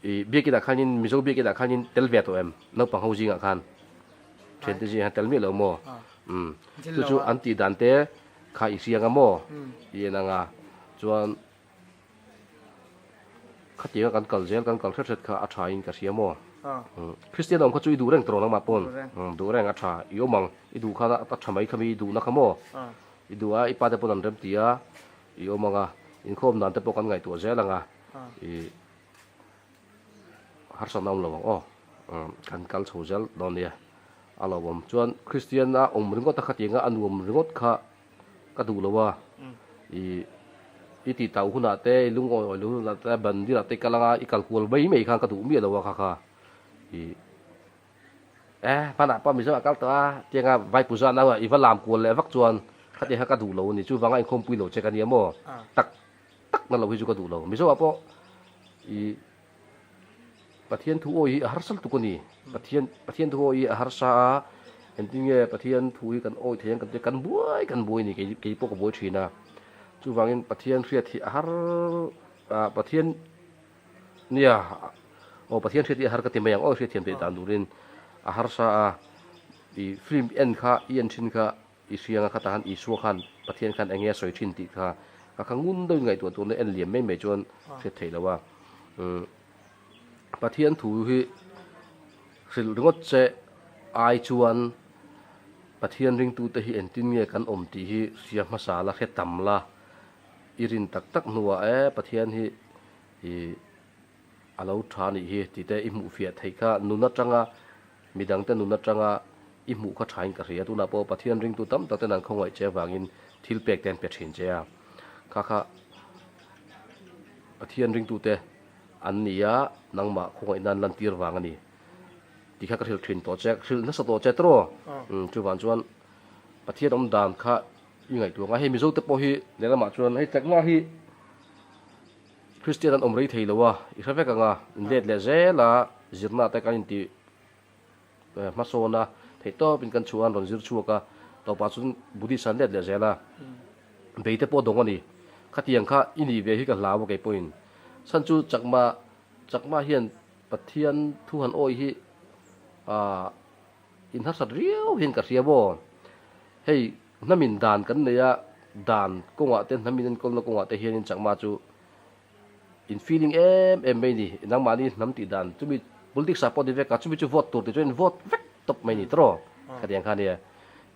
I biakin ah khanin Mizo biakin ah khanin tel ve tawh em? Naupang ho zingah khan thiante zingah khan tel miah lo maw? Umm chu chu an tih dan te kha i hria anga maw? I en anga chuan khatianga kan kal zel kan kal hret hret kha a tha in ka hria maw? Kristian awm kha chu i duh reng tawh nangmah pawn duh reng a tha i awm ang i duh kha a tha mai kha mi i duhna kha maw? I duh a i pa te pawn an rem ti a i awm anga inkhawm dan te pawh kan ngaihtuah zel anga. I harsatna awm lo ang aw. Kan kal chho zel dawn nia. A lo awm chuan Kristian a awm ringawt a khatianga a nuam ringawt kha ka duh lo a. I i tih tauh hunah te i lungawi awi lo hunah te bandir ah te i kal anga i kal kual mai mai khan ka duh miah lo a kha kha. I e hmanah pawh Mizoah kal tawh a tianga vai puja nau ah i va lam kual leh vak chuan khatiang kha ka duh lo a ni. Chuvanga inkhawmpui lo che ka nia maw? Tak tak na lo hi chu ka duh lo. Mizoah pawh i Pathian thu awi hi a harsa lutuk a ni. Pathian Pathian thu awi hi a harsa a, engtin nge Pathian thu hi kan awi thei ang kan tia kan buai kan buai a ni kei kei pawh ka buai thin a. Chuvangin Pathian hriat hi a har ah Pathian nia aw Pathian hriat hi a har ka ti mai ang aw hriatthiam theih dan turin a harsa a. I film en kha i en thin kha I hrianga kha tahan Isua khan Pathian khan enge a sawi thin tih kha ka kha ngun deuhin ngaihtuah turna en liam mai mai chuan hriat theih lo a. Umm Pathian thu hi hrilh ringawt che ai chuan Pathian ringtute hi engtin nge kan awm tih hi hria hmasa la hre tam la i rin tak tak hnuah e Pathian hi i a lo tha nih hi tih te i hmuh fiah theih kha nun atanga Midangte nun atanga i hmuh kha thain ka hria. Tunah pawh Pathian ringtu tam tak ten an khawngaih che avangin thil pek te an pe thin che a. Kha kha Pathian ringtute an ni a, nangmah khawngaih nan lantir vang a ni tih kha ka hrilh thin tawh che, ka hrilh nasa tawh che tawh. Chuvang chuan Pathian awm dan kha i ngaihtuah ang a. Hei Mizote pawh hi lehlamah chuan hei chakma hi Kristian an awm rei thei lo a, i hre vek ang a, in let leh zel a, zirna te kan intih hmasawn a, theihtawpin kan chhuah a, an rawn zir chhuak a, tawpah chuan Buddhist an let leh zel a, bei te pawh a dawng a ni. Khatiang kha i nih ve hi ka hlau a kei pawhin. Chhan chu Chakma, Chakma hian Pathian thu han awi hi ah inharsat riau hian ka hria maw. Hei hnamin dan kan nei a, dan kawngah te hnamin enkawlna kawngah te hianin Chakma chu in feeling em em mai ni. Nangmahni hnam tih dan chumi politics ah pawh ni vek a, chumi chu vote tur tih chuan in vote vek tawp mai ni tawrh aw. Khatiang kha ania,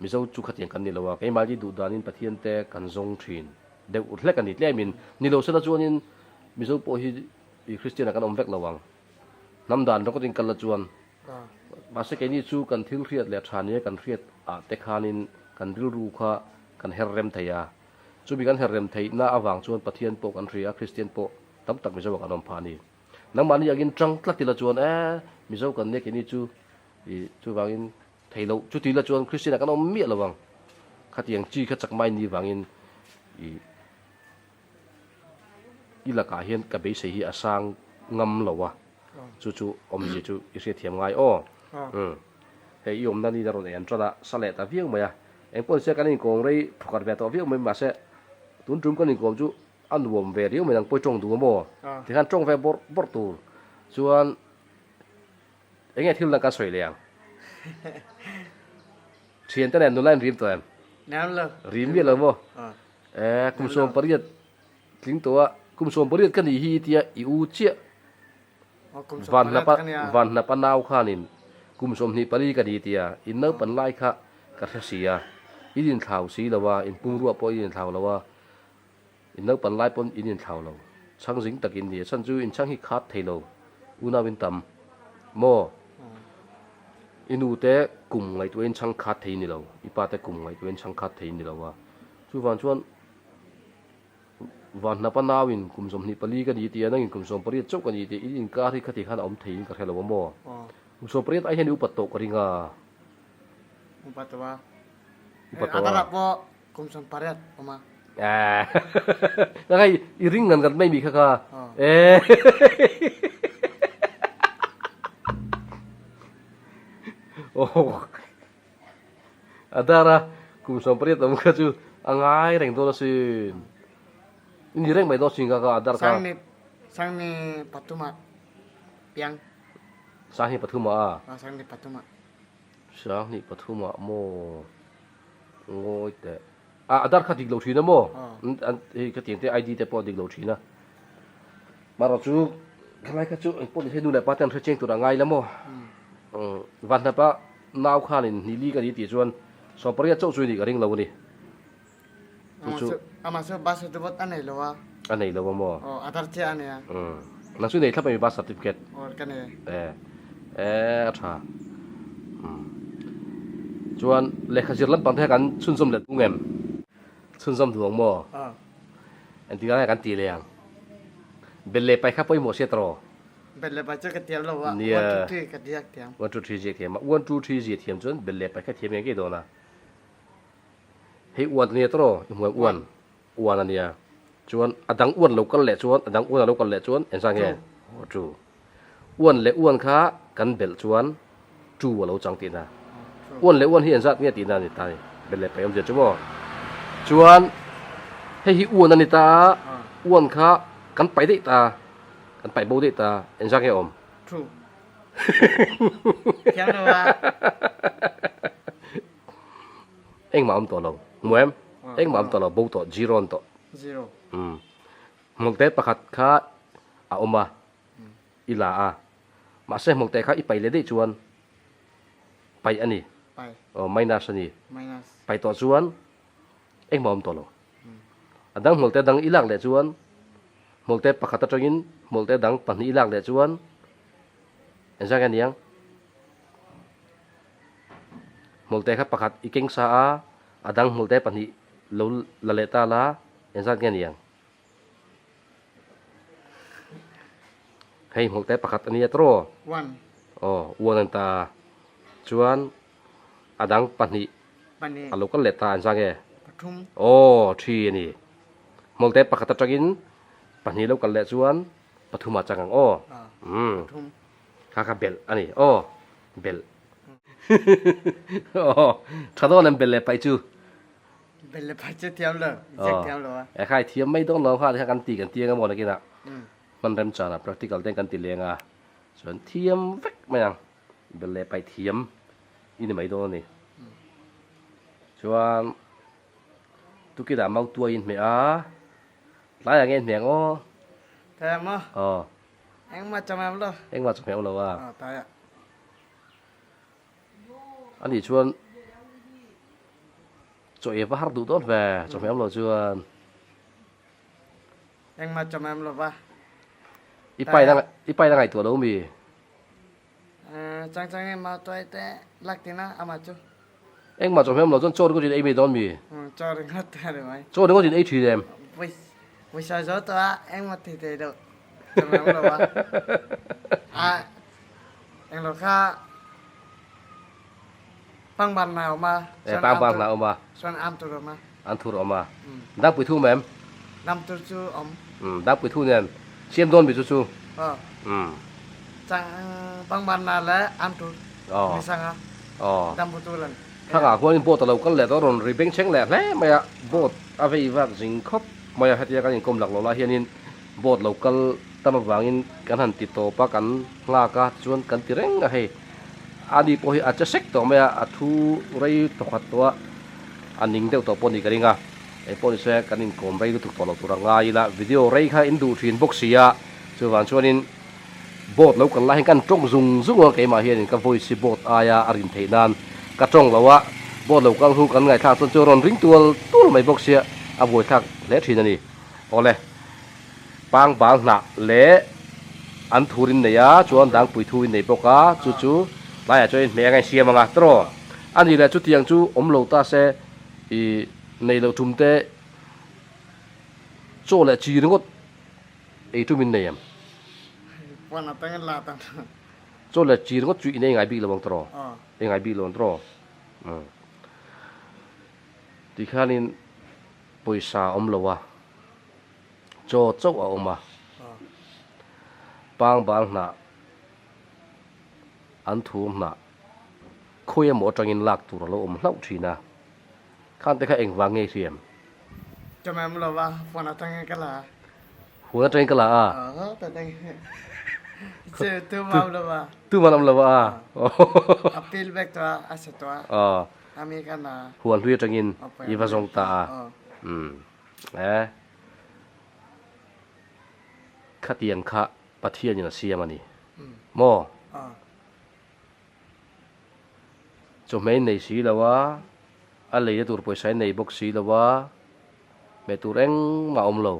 Mizo chu khatiang kan ni lo a, keimahni duh danin Pathian te kan zawng thin deuh hlek a ni tlemin ni lo sela chuanin Mizo pawh hi Christian ah kan awm vek lo ang. Hnam dan ringawtin kal la chuan Mahse keini chu kan thil hriat leh tha nia kan hriat ah te khanin kan rilru kha kan her rem thei a. Chumi kan her rem theihna avang chuan Pathian pawh kan hria a, Kristian pawh tam tak Mizo ah kan awm phah a ni. Nangmahni angin tang tlat ila chuan e, Mizo kan nia keini chu i chuvangin thei loh chuti ila chuan Kristian ah kan awm miah lo ang. Khatiang chi kha chak mai ni vangin i I lakah hian ka beisei hi a sang ngam lo a, chu chu awmzia chu i hriatthiam ngai aw. Umm. Hei i awmna niin a rawn en tan a, sa leh ta viau mai a. Engpawh nise kan inkawm rei thawkhat ve tawh viau mai mahse tun tum kan inkawm chu a nuam ve riau mai nang pawh i tawng duh a maw? Tikhan tawng ve bawrh bawrh tur chuan eng nge thil dang kan sawi leh ang? Thiante nen nula in rim tawh em? Rim lo. Rim miah lo maw? Eh, kum 18 tling tawh a, kum 18 ka nih hi i tia i u chiah. Van hnapa van hnapa nau khanin kum 24 ka ni tia in naupan lai kha ka hre si a, in inthlau si lo a, in pumruah pawh in inthlau lo a, in naupan lai pawn in inthlau lo. Chhang zing tak in ni a, chhan chu in chhang hi khat thei lo, unau in tam maw? I nu te kum ngaihtuahin chhang khat thei ni lo, i pa te kum ngaihtuahin chhang khat thei ni lo a. Chuvang chuan Vanhnapa nauin kum 24 ka ni tia, nangin kum 18 chauh ka ni tia, in inkar hi khati khan a awm theiin ka hre lo a maw? Kum 18 ai hian i upat tawh ka ring a. Upat tawh a. Upat tawh a. Adara pawh kum 18 awm a. Nang hei i ring ngan ngat mai mi kha kha. Eh. Oh. Adara kum 18 awm kha chu a ngai reng dawn asin. I ni reng mai dawn asin kha kha Adar kha. Sangni Sangni pathuma piang. Sangni pathuma a. Ah Sangni pathuma. Sangni pathuma maw ngawi teh. Ah Adar kha dik lo thin a maw? Hei ka tiang te ID te pawh a dik lo thin a. Marawh chu khalai kha chu engpawh ni se nu leh pa te an hre chiang tur a ngai la maw? Vanhnapa nau khanin Nili ka ni tih chuan 18 chauh chu i nih ka ring lo a ni. Chu chu. Amah chu birth certificate a nei lo a. A nei lo a maw? Aw, Aadhaar chiah a nei a. Nang chu i nei thlap a mi birth certificate? Aw, ka nei. Eh. E a tha. Chuan lehkha zir lampang te kha kan chhunzawm leh duh ngem? Chhunzawm duh ang maw? Engtikah nge kan tih leh ang? Bel leh pai kha pawimawh sia tawh. Bel leh pai chu ka thiam lo a, one two three ka ziak thiam. One two three ziak thiam a, one two three ziak thiam chuan bel leh pai kha thiam ngei ngei dawn a. Hei uan a nia tawh, i hmuh em uan? Uan a nia. Chuan a dang uan lo kal leh chuan, a dang uan a lo kal leh chuan engzah nge? Two. Uan leh uan kha kan belh chuan two a lo chang tihna. Uan leh uan hi engzat nge tihna a ni ta ni. Belh leh paih awmzia chu maw? Chuan hei hi uan a ni ta a, uan kha kan paih daih ta, kan paih bo daih ta, engzah nge awm? Two. Thiam lo a. Engmah awm tawh lo. Hmu em? Engmah awm tawh lo, bo tawh, zero an tawh. Zero. Umm. Hmawlhte pakhat kha a awm a, i la a. Mahse hmawlhte kha i paih leh daih chuan paih a ni. Paih. Aw, minus a ni. Minus. Paih tawh chuan engmah awm tawh lo. A dang hmawlhte dang i lak leh chuan hmawlhte pakhat atangin hmawlhte dang pahnih i lak leh chuan engzah nge niang? Hmawlhte kha pakhat i keng sa a, a dang hmawlhte pahnih lo la leh ta la, engzat nge niang? Hei hmawlhte pakhat a nia tawh. One. Aw, one a ni ta. Chuan a dang pahnih Pahnih. a lo kal leh ta, engzat nge? Pathum. Aw, three a ni. Hmawlhte pakhat atangin pahnih lo kal leh chuan pathum ah chang ang aw. Aw, pathum. Kha kha belh a ni aw belh aw tha dawn em belh leh paih chu belh leh paih chu thiam lo ziak thiam lo a e khai thiam mai dawn lo kha kha kan ti kan ti eng emaw nakinah hman rem chanah practical ten kan ti leng a chuan thiam vek mai ang belh leh paih thiam i ni mai dawn a ni chuan tukinah mautuai in hmeh a tlaiah nge in hmeh ang aw tlaiah maw aw Engmah chawhmeh lo. Engmah chawhmeh lo a. Aw tai a. Ani chuan chaw ei va har duh dawn ve chawhmeh awm lo chuan. Engmah chawhmeh awm lo va. I pai na i pai na ngaihtuah lo mi? Chang chang engmah tuai te lak tina amah chu. Engmah chawhmeh awm lo chuan chaw ringawt in ei mai dawn mi? Chaw ringawt te ani mai. Chaw ringawt in ei thin em? Pawisa zo tawh a engmah thei thei deuh chawhmeh awm lo a. A englo kha pangbar hna awm a. E pangbar hna awm a. Chuan am tur awm a. An thur awm a. Dangpui thu awm em? Dam tur chu awm. Dangpui thu nen siam dawn mi chu chu. Aw. Chang pangbar hna leh am tur ni sang a. Aw. Dam bu tur an. Thangah khuanin boat a lo kal leh tawh a rawn ri beng chheng leh hle mai a. Boat a vei vak zing khawp mai a. Hetia kan inkawm lak lo lai hianin boat lo kal tam avangin kan han ti tawp a, kan nghak a, tichuan kan ti reng a hei. Ani pawh hi a che sek tawh mai a, a thu rei tawkhat tawh a, a ning deuh tawh pawh ni ka ring a. Engpawh ni se kan inkawm rei lutuk tawh lo tur a ngai ila, video rei kha in duh thin bawk si a, chuvang chuanin boat lo kal lai hian kan tawng zung zung a, keimah hianin ka voice hi boat aia a rin theih nan ka tawng lo a, boat lo kal hu kan ngaihthlak chuan chu a rawn ring tual tual mai bawk sia, a buaithlak hle thin a ni. Awle. Pangbal hnah leh an thur in nei a, chuan dangpui thu in nei bawk a, chu chu tlaiah chuan in hmeh anga in siam ang a, tawraw? A nih leh chutiang chu awm lo ta se i nei loh tum te chaw leh chi ringawt ei tum in nei em? Chaw leh chi ringawt chu in ei ngai bik lo ang tawraw? Ei ngai bik lo ang tawraw? Umm. Tikhianin pawisa awm lo a. Chaw chauh a awm a, pangbal hnah, an thur hnah, khawi emaw atangin lak tur a lo awm hlauh thin a, khante kha engvang nge i hriam? Ka mem lo va, phone atangin ka la a. Phone atangin ka la a? Aw, ta tangin. Che, tu man awm lo va. Tu man awm lo va a? A pil vek tawh a, a se tawh a. Aw. Ami ka la. Huan hlui atangin i va zawng ta a. Umm. E. Khatiang kha Pathianin a siam a ni. Maw? Chawhmeh in nei si lo a, a leina tur pawisa in nei bawk si lo a, hmeh tur engmah a awm lo.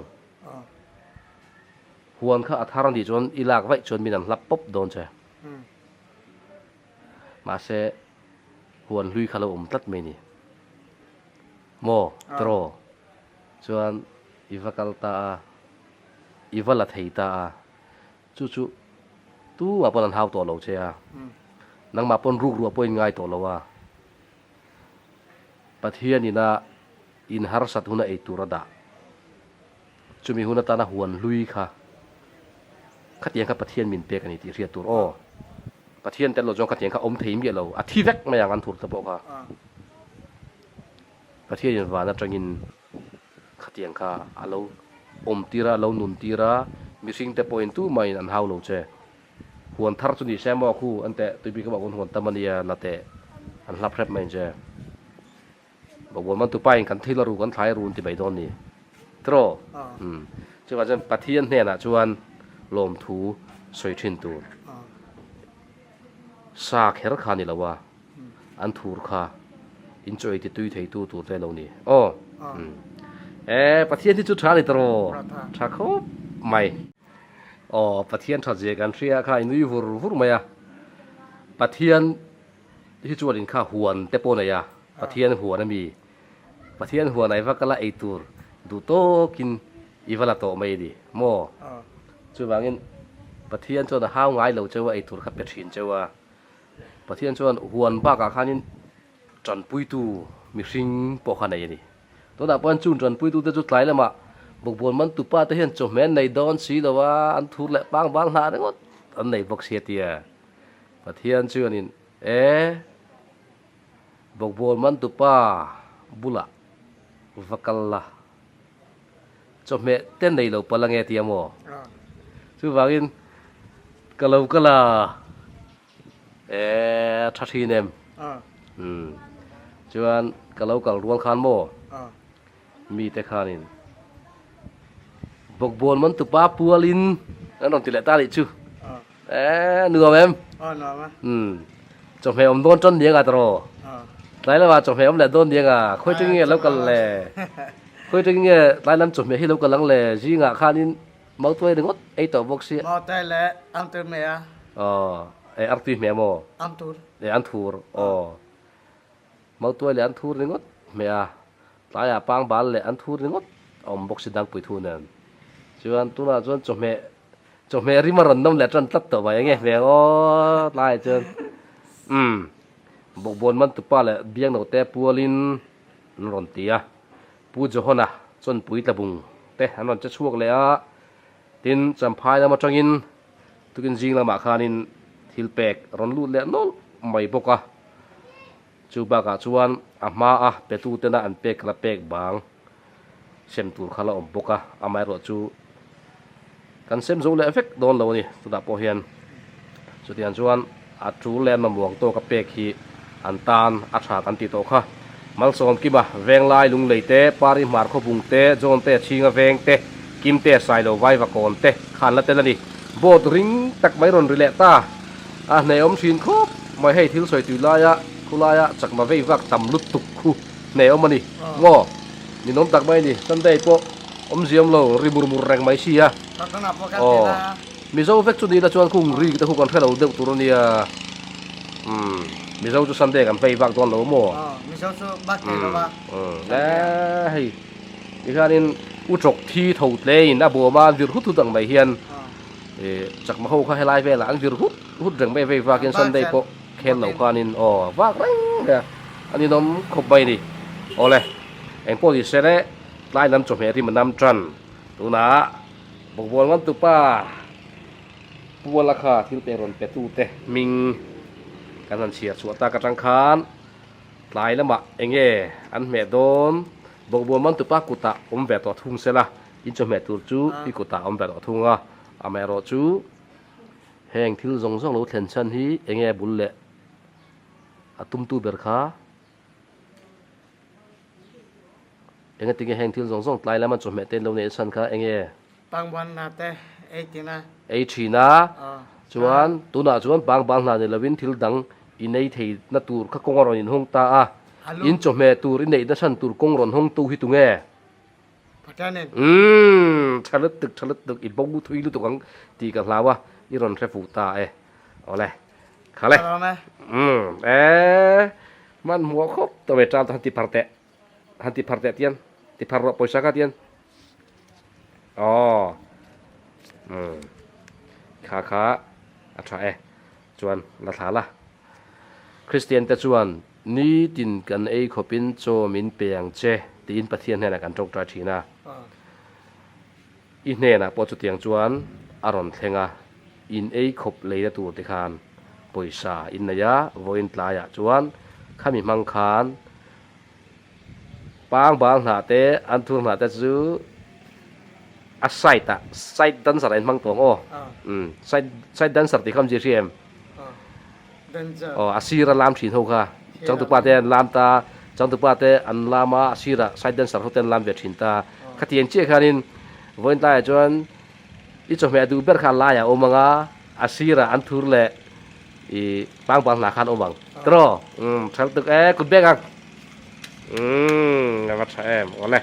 Huan kha a thar a nih chuan i lak vaih chuan min an hlap pawp dawn che. Mahse huan hlui kha lo awm tlat mai ni. Maw tiraw? Chuan i va kal ta a, i va la thei ta a, chu chu tumah pawn an hau tawh lo che a, nangmah pawn ruk ruah pawh in ngai tawh lo a, Pathian ina in harsat huna ei tur a dah. Chumi hun atana huan hlui kha khatiang kha Pathian min pek a ni tih hriat tur aw. Pathian tel lo chuan khatiang kha awm thei miah lo, a thi vek mai ang an thur te pawh kha. Pathianin van atangin khatiang kha a lo awm tir a, a lo nun tir a, mihring te pawhin tumahin an hau lo che. Huan thar chu ni se maw khu an teh, tuipui ka bak huan tam a nia la teh, an hlap hrep mai ang che. Bobuan man tupa in kan thil a ru kan thlai a ru an ti mai dawn ni. Tiraw? Umm. Chuvang chuan Pathian hnenah chuan lawmthu sawi thin tur. Sa kher kha ni lo a, an thur kha in chaw ei ti tui thei tu tur te lo ni. Aw. Umm. E Pathian hi chu tha ni tiraw? Tha khawp mai. Aw Pathian that zia kan hria kha i nui vur vur mai a. Pathian hi chuan in kha huan te pawh nei a, Pathian huan a mi. Pathian huan ai vak a la ei tur duh tawkin i va la tawh mai a ni maw? Chuvangin Pathian chuan a hau ngai lo cheu a, ei tur kha pe thin cheu a. Pathian chuan huan bakah khanin tanpuitu mihring pawh kha nei a ni. Tunah pawh hian chung tanpuitute chu tlai lamah bawkbawn man tupa te hian chawhmeh an nei dawn si lo a, an thur leh pang bal hnah ringawt an nei bawk si a tia. Pathian chuanin, E, bawkbawl mantupa bulah va kal la, chawhmeh te nei lo palh ange tia maw? Chuvangin ka lo kal a, e, tha thin em? Umm, chuan ka lo kal rual khan maw? Mite khanin bawkbawn mantupa pualin an rawn ti leh ta nih chu. Eee nuam em? Aw nuam a. Umm chawhmeh awm dawn tan niang a tawh. Tlai lamah chawhmeh awm leh dawn niang a khawi tang nge lo kal le? Khawi tang nge tlai lam chawhmeh hi lo kal ang le? Zingah khanin mautuai ringawt ei tawh bawk sia. Mautuai leh antur hmeh a. Aw e artui hmeh maw? Antur. E anthur aw. Mautuai leh anthur ringawt hmeh a. Tlaiah pangbal leh anthur ringawt a awm bawk si dangpui thu nen. Chuan tunah chuan chawhmeh Chawhmeh rim a rawn nawm leh tan tlat tawh mai enge hmel aw tlaiah chuan umm bawkbawn man tupa leh biangno te pualin an rawn ti a, Pu Johana chawnpui tlabung te an rawn che chhuak leh a, tin Champhai lam atangin tukin zing lamah khanin thil pek rawn lut leh nawlh mai bawk a, chu bakah chuan a hmaa petu tena an pek la pek bang. sem tur kha la awm bawk a, amaherawh chu kan sem zo leh vek dawn lo a ni chutah pawh hian chutiang chuan a tul leh a mamawh ang tawka pek hi an tan a tha kan tih tawh kha. Malsawm Kima Venglai Lunglei te, Pari Hmar Khawbung te, John te Chhinga Veng te, Kim te Sailo Vaiva Kawn te kha an la tel a ni. Boat ring tak mai rawn ri leh ta a hnehawm thin khawp mai hei thil sawi tui laia khulaia chakma vei vak tam lutuk khu. Hneh awm a ni maw? Ninawm tak mai a ni. Sunday pawh awmziam lo ri mur mur reng mai si a. Aw, Mizo vek chu ni ila chuan kung ri te khu kan hre lo deuh tur a nia. Umm, Mizo chu Sunday kan vei vak dawn lo maw? Mizo chu bak thei lo a. Umm, le hei tikhianin u chawk thi tho tlein a bawm a an vir hut hut ang mai hian chakma ho kha helai velah an vir hut hut reng mai vei vakin Sunday pawh. Khen lo khanin aw vak reng mai a, a ninawm khawp mai a ni. Awle, eng pawh ni se le, tlai lam chawhmeh rim a nam tan. Tunah bawkbawl ngan tupa Puala kha thil pek rawn pe tute hming kan han chhiar chhuah tak atang khan tlai lamah eng nge an hmeh dawn, bawkbawl man tupa kutah awm ve tawh thung se la, in chawhmeh tur chu i kutah awm ve tawh thung a, amaherawhchu Heng thil zawng zawng lo thlen chhan hi eng nge bul leh a tumtu ber kha? Eng ati nge heng thil zawng zawng tlai lama chawhmeh te lo neih chhan kha eng nge? Pangban hna te ei thin a. Ei thin a, chuan tunah chuan pangban hna ni lovin thil dang i nei thei na tur kha kawng a rawn inhawng ta a, in chawhmeh tur i neihna chhan tur kawng rawn hawng tu hi tunge? Pathianin. Umm, tha lutuk, tha lutuk, i bo thui lutuk ang tih ka hlau a, i rawn hre fuh ta e. Awle, Khale. Um e man hmuh khawp tawh mai tan han ti phar teh. Han ti phar teh tian. Ti phar rawh pawisa kha tian. Aw. Um. Kha kha a tha e. Chuan la thla la. Kristian te chuan nitin kan ei khawpin chaw min pe ang che tiin Pathian hnenah kan tawngtai thin a. I hnenah pawh chutiang chuan a rawn thleng a, in ei khawp leina tur te khan pawisa in nei a, vawiin tlaiah chuan khami hmang khan pangbal hnah te, anthur hnah te chu a side ah, side dancer ah in hmang tawh ang aw, umm side side dancer tih kha awmzia hria em? Aw a sir a lam thin ho kha, changtupa te an lam ta, changtupa te an lam a, a sirah side dancer ho te an lam ve thin ta. Khatiang chiah khanin vawiin tlaiah chuan i chawhmeh a duh ber kha a laiah a awm ang a, a sirah an thur leh i pangbal hna khan a awm ang. Tiraw? Umm tha lutuk e, kut bek ang. Umm a va tha em, awle.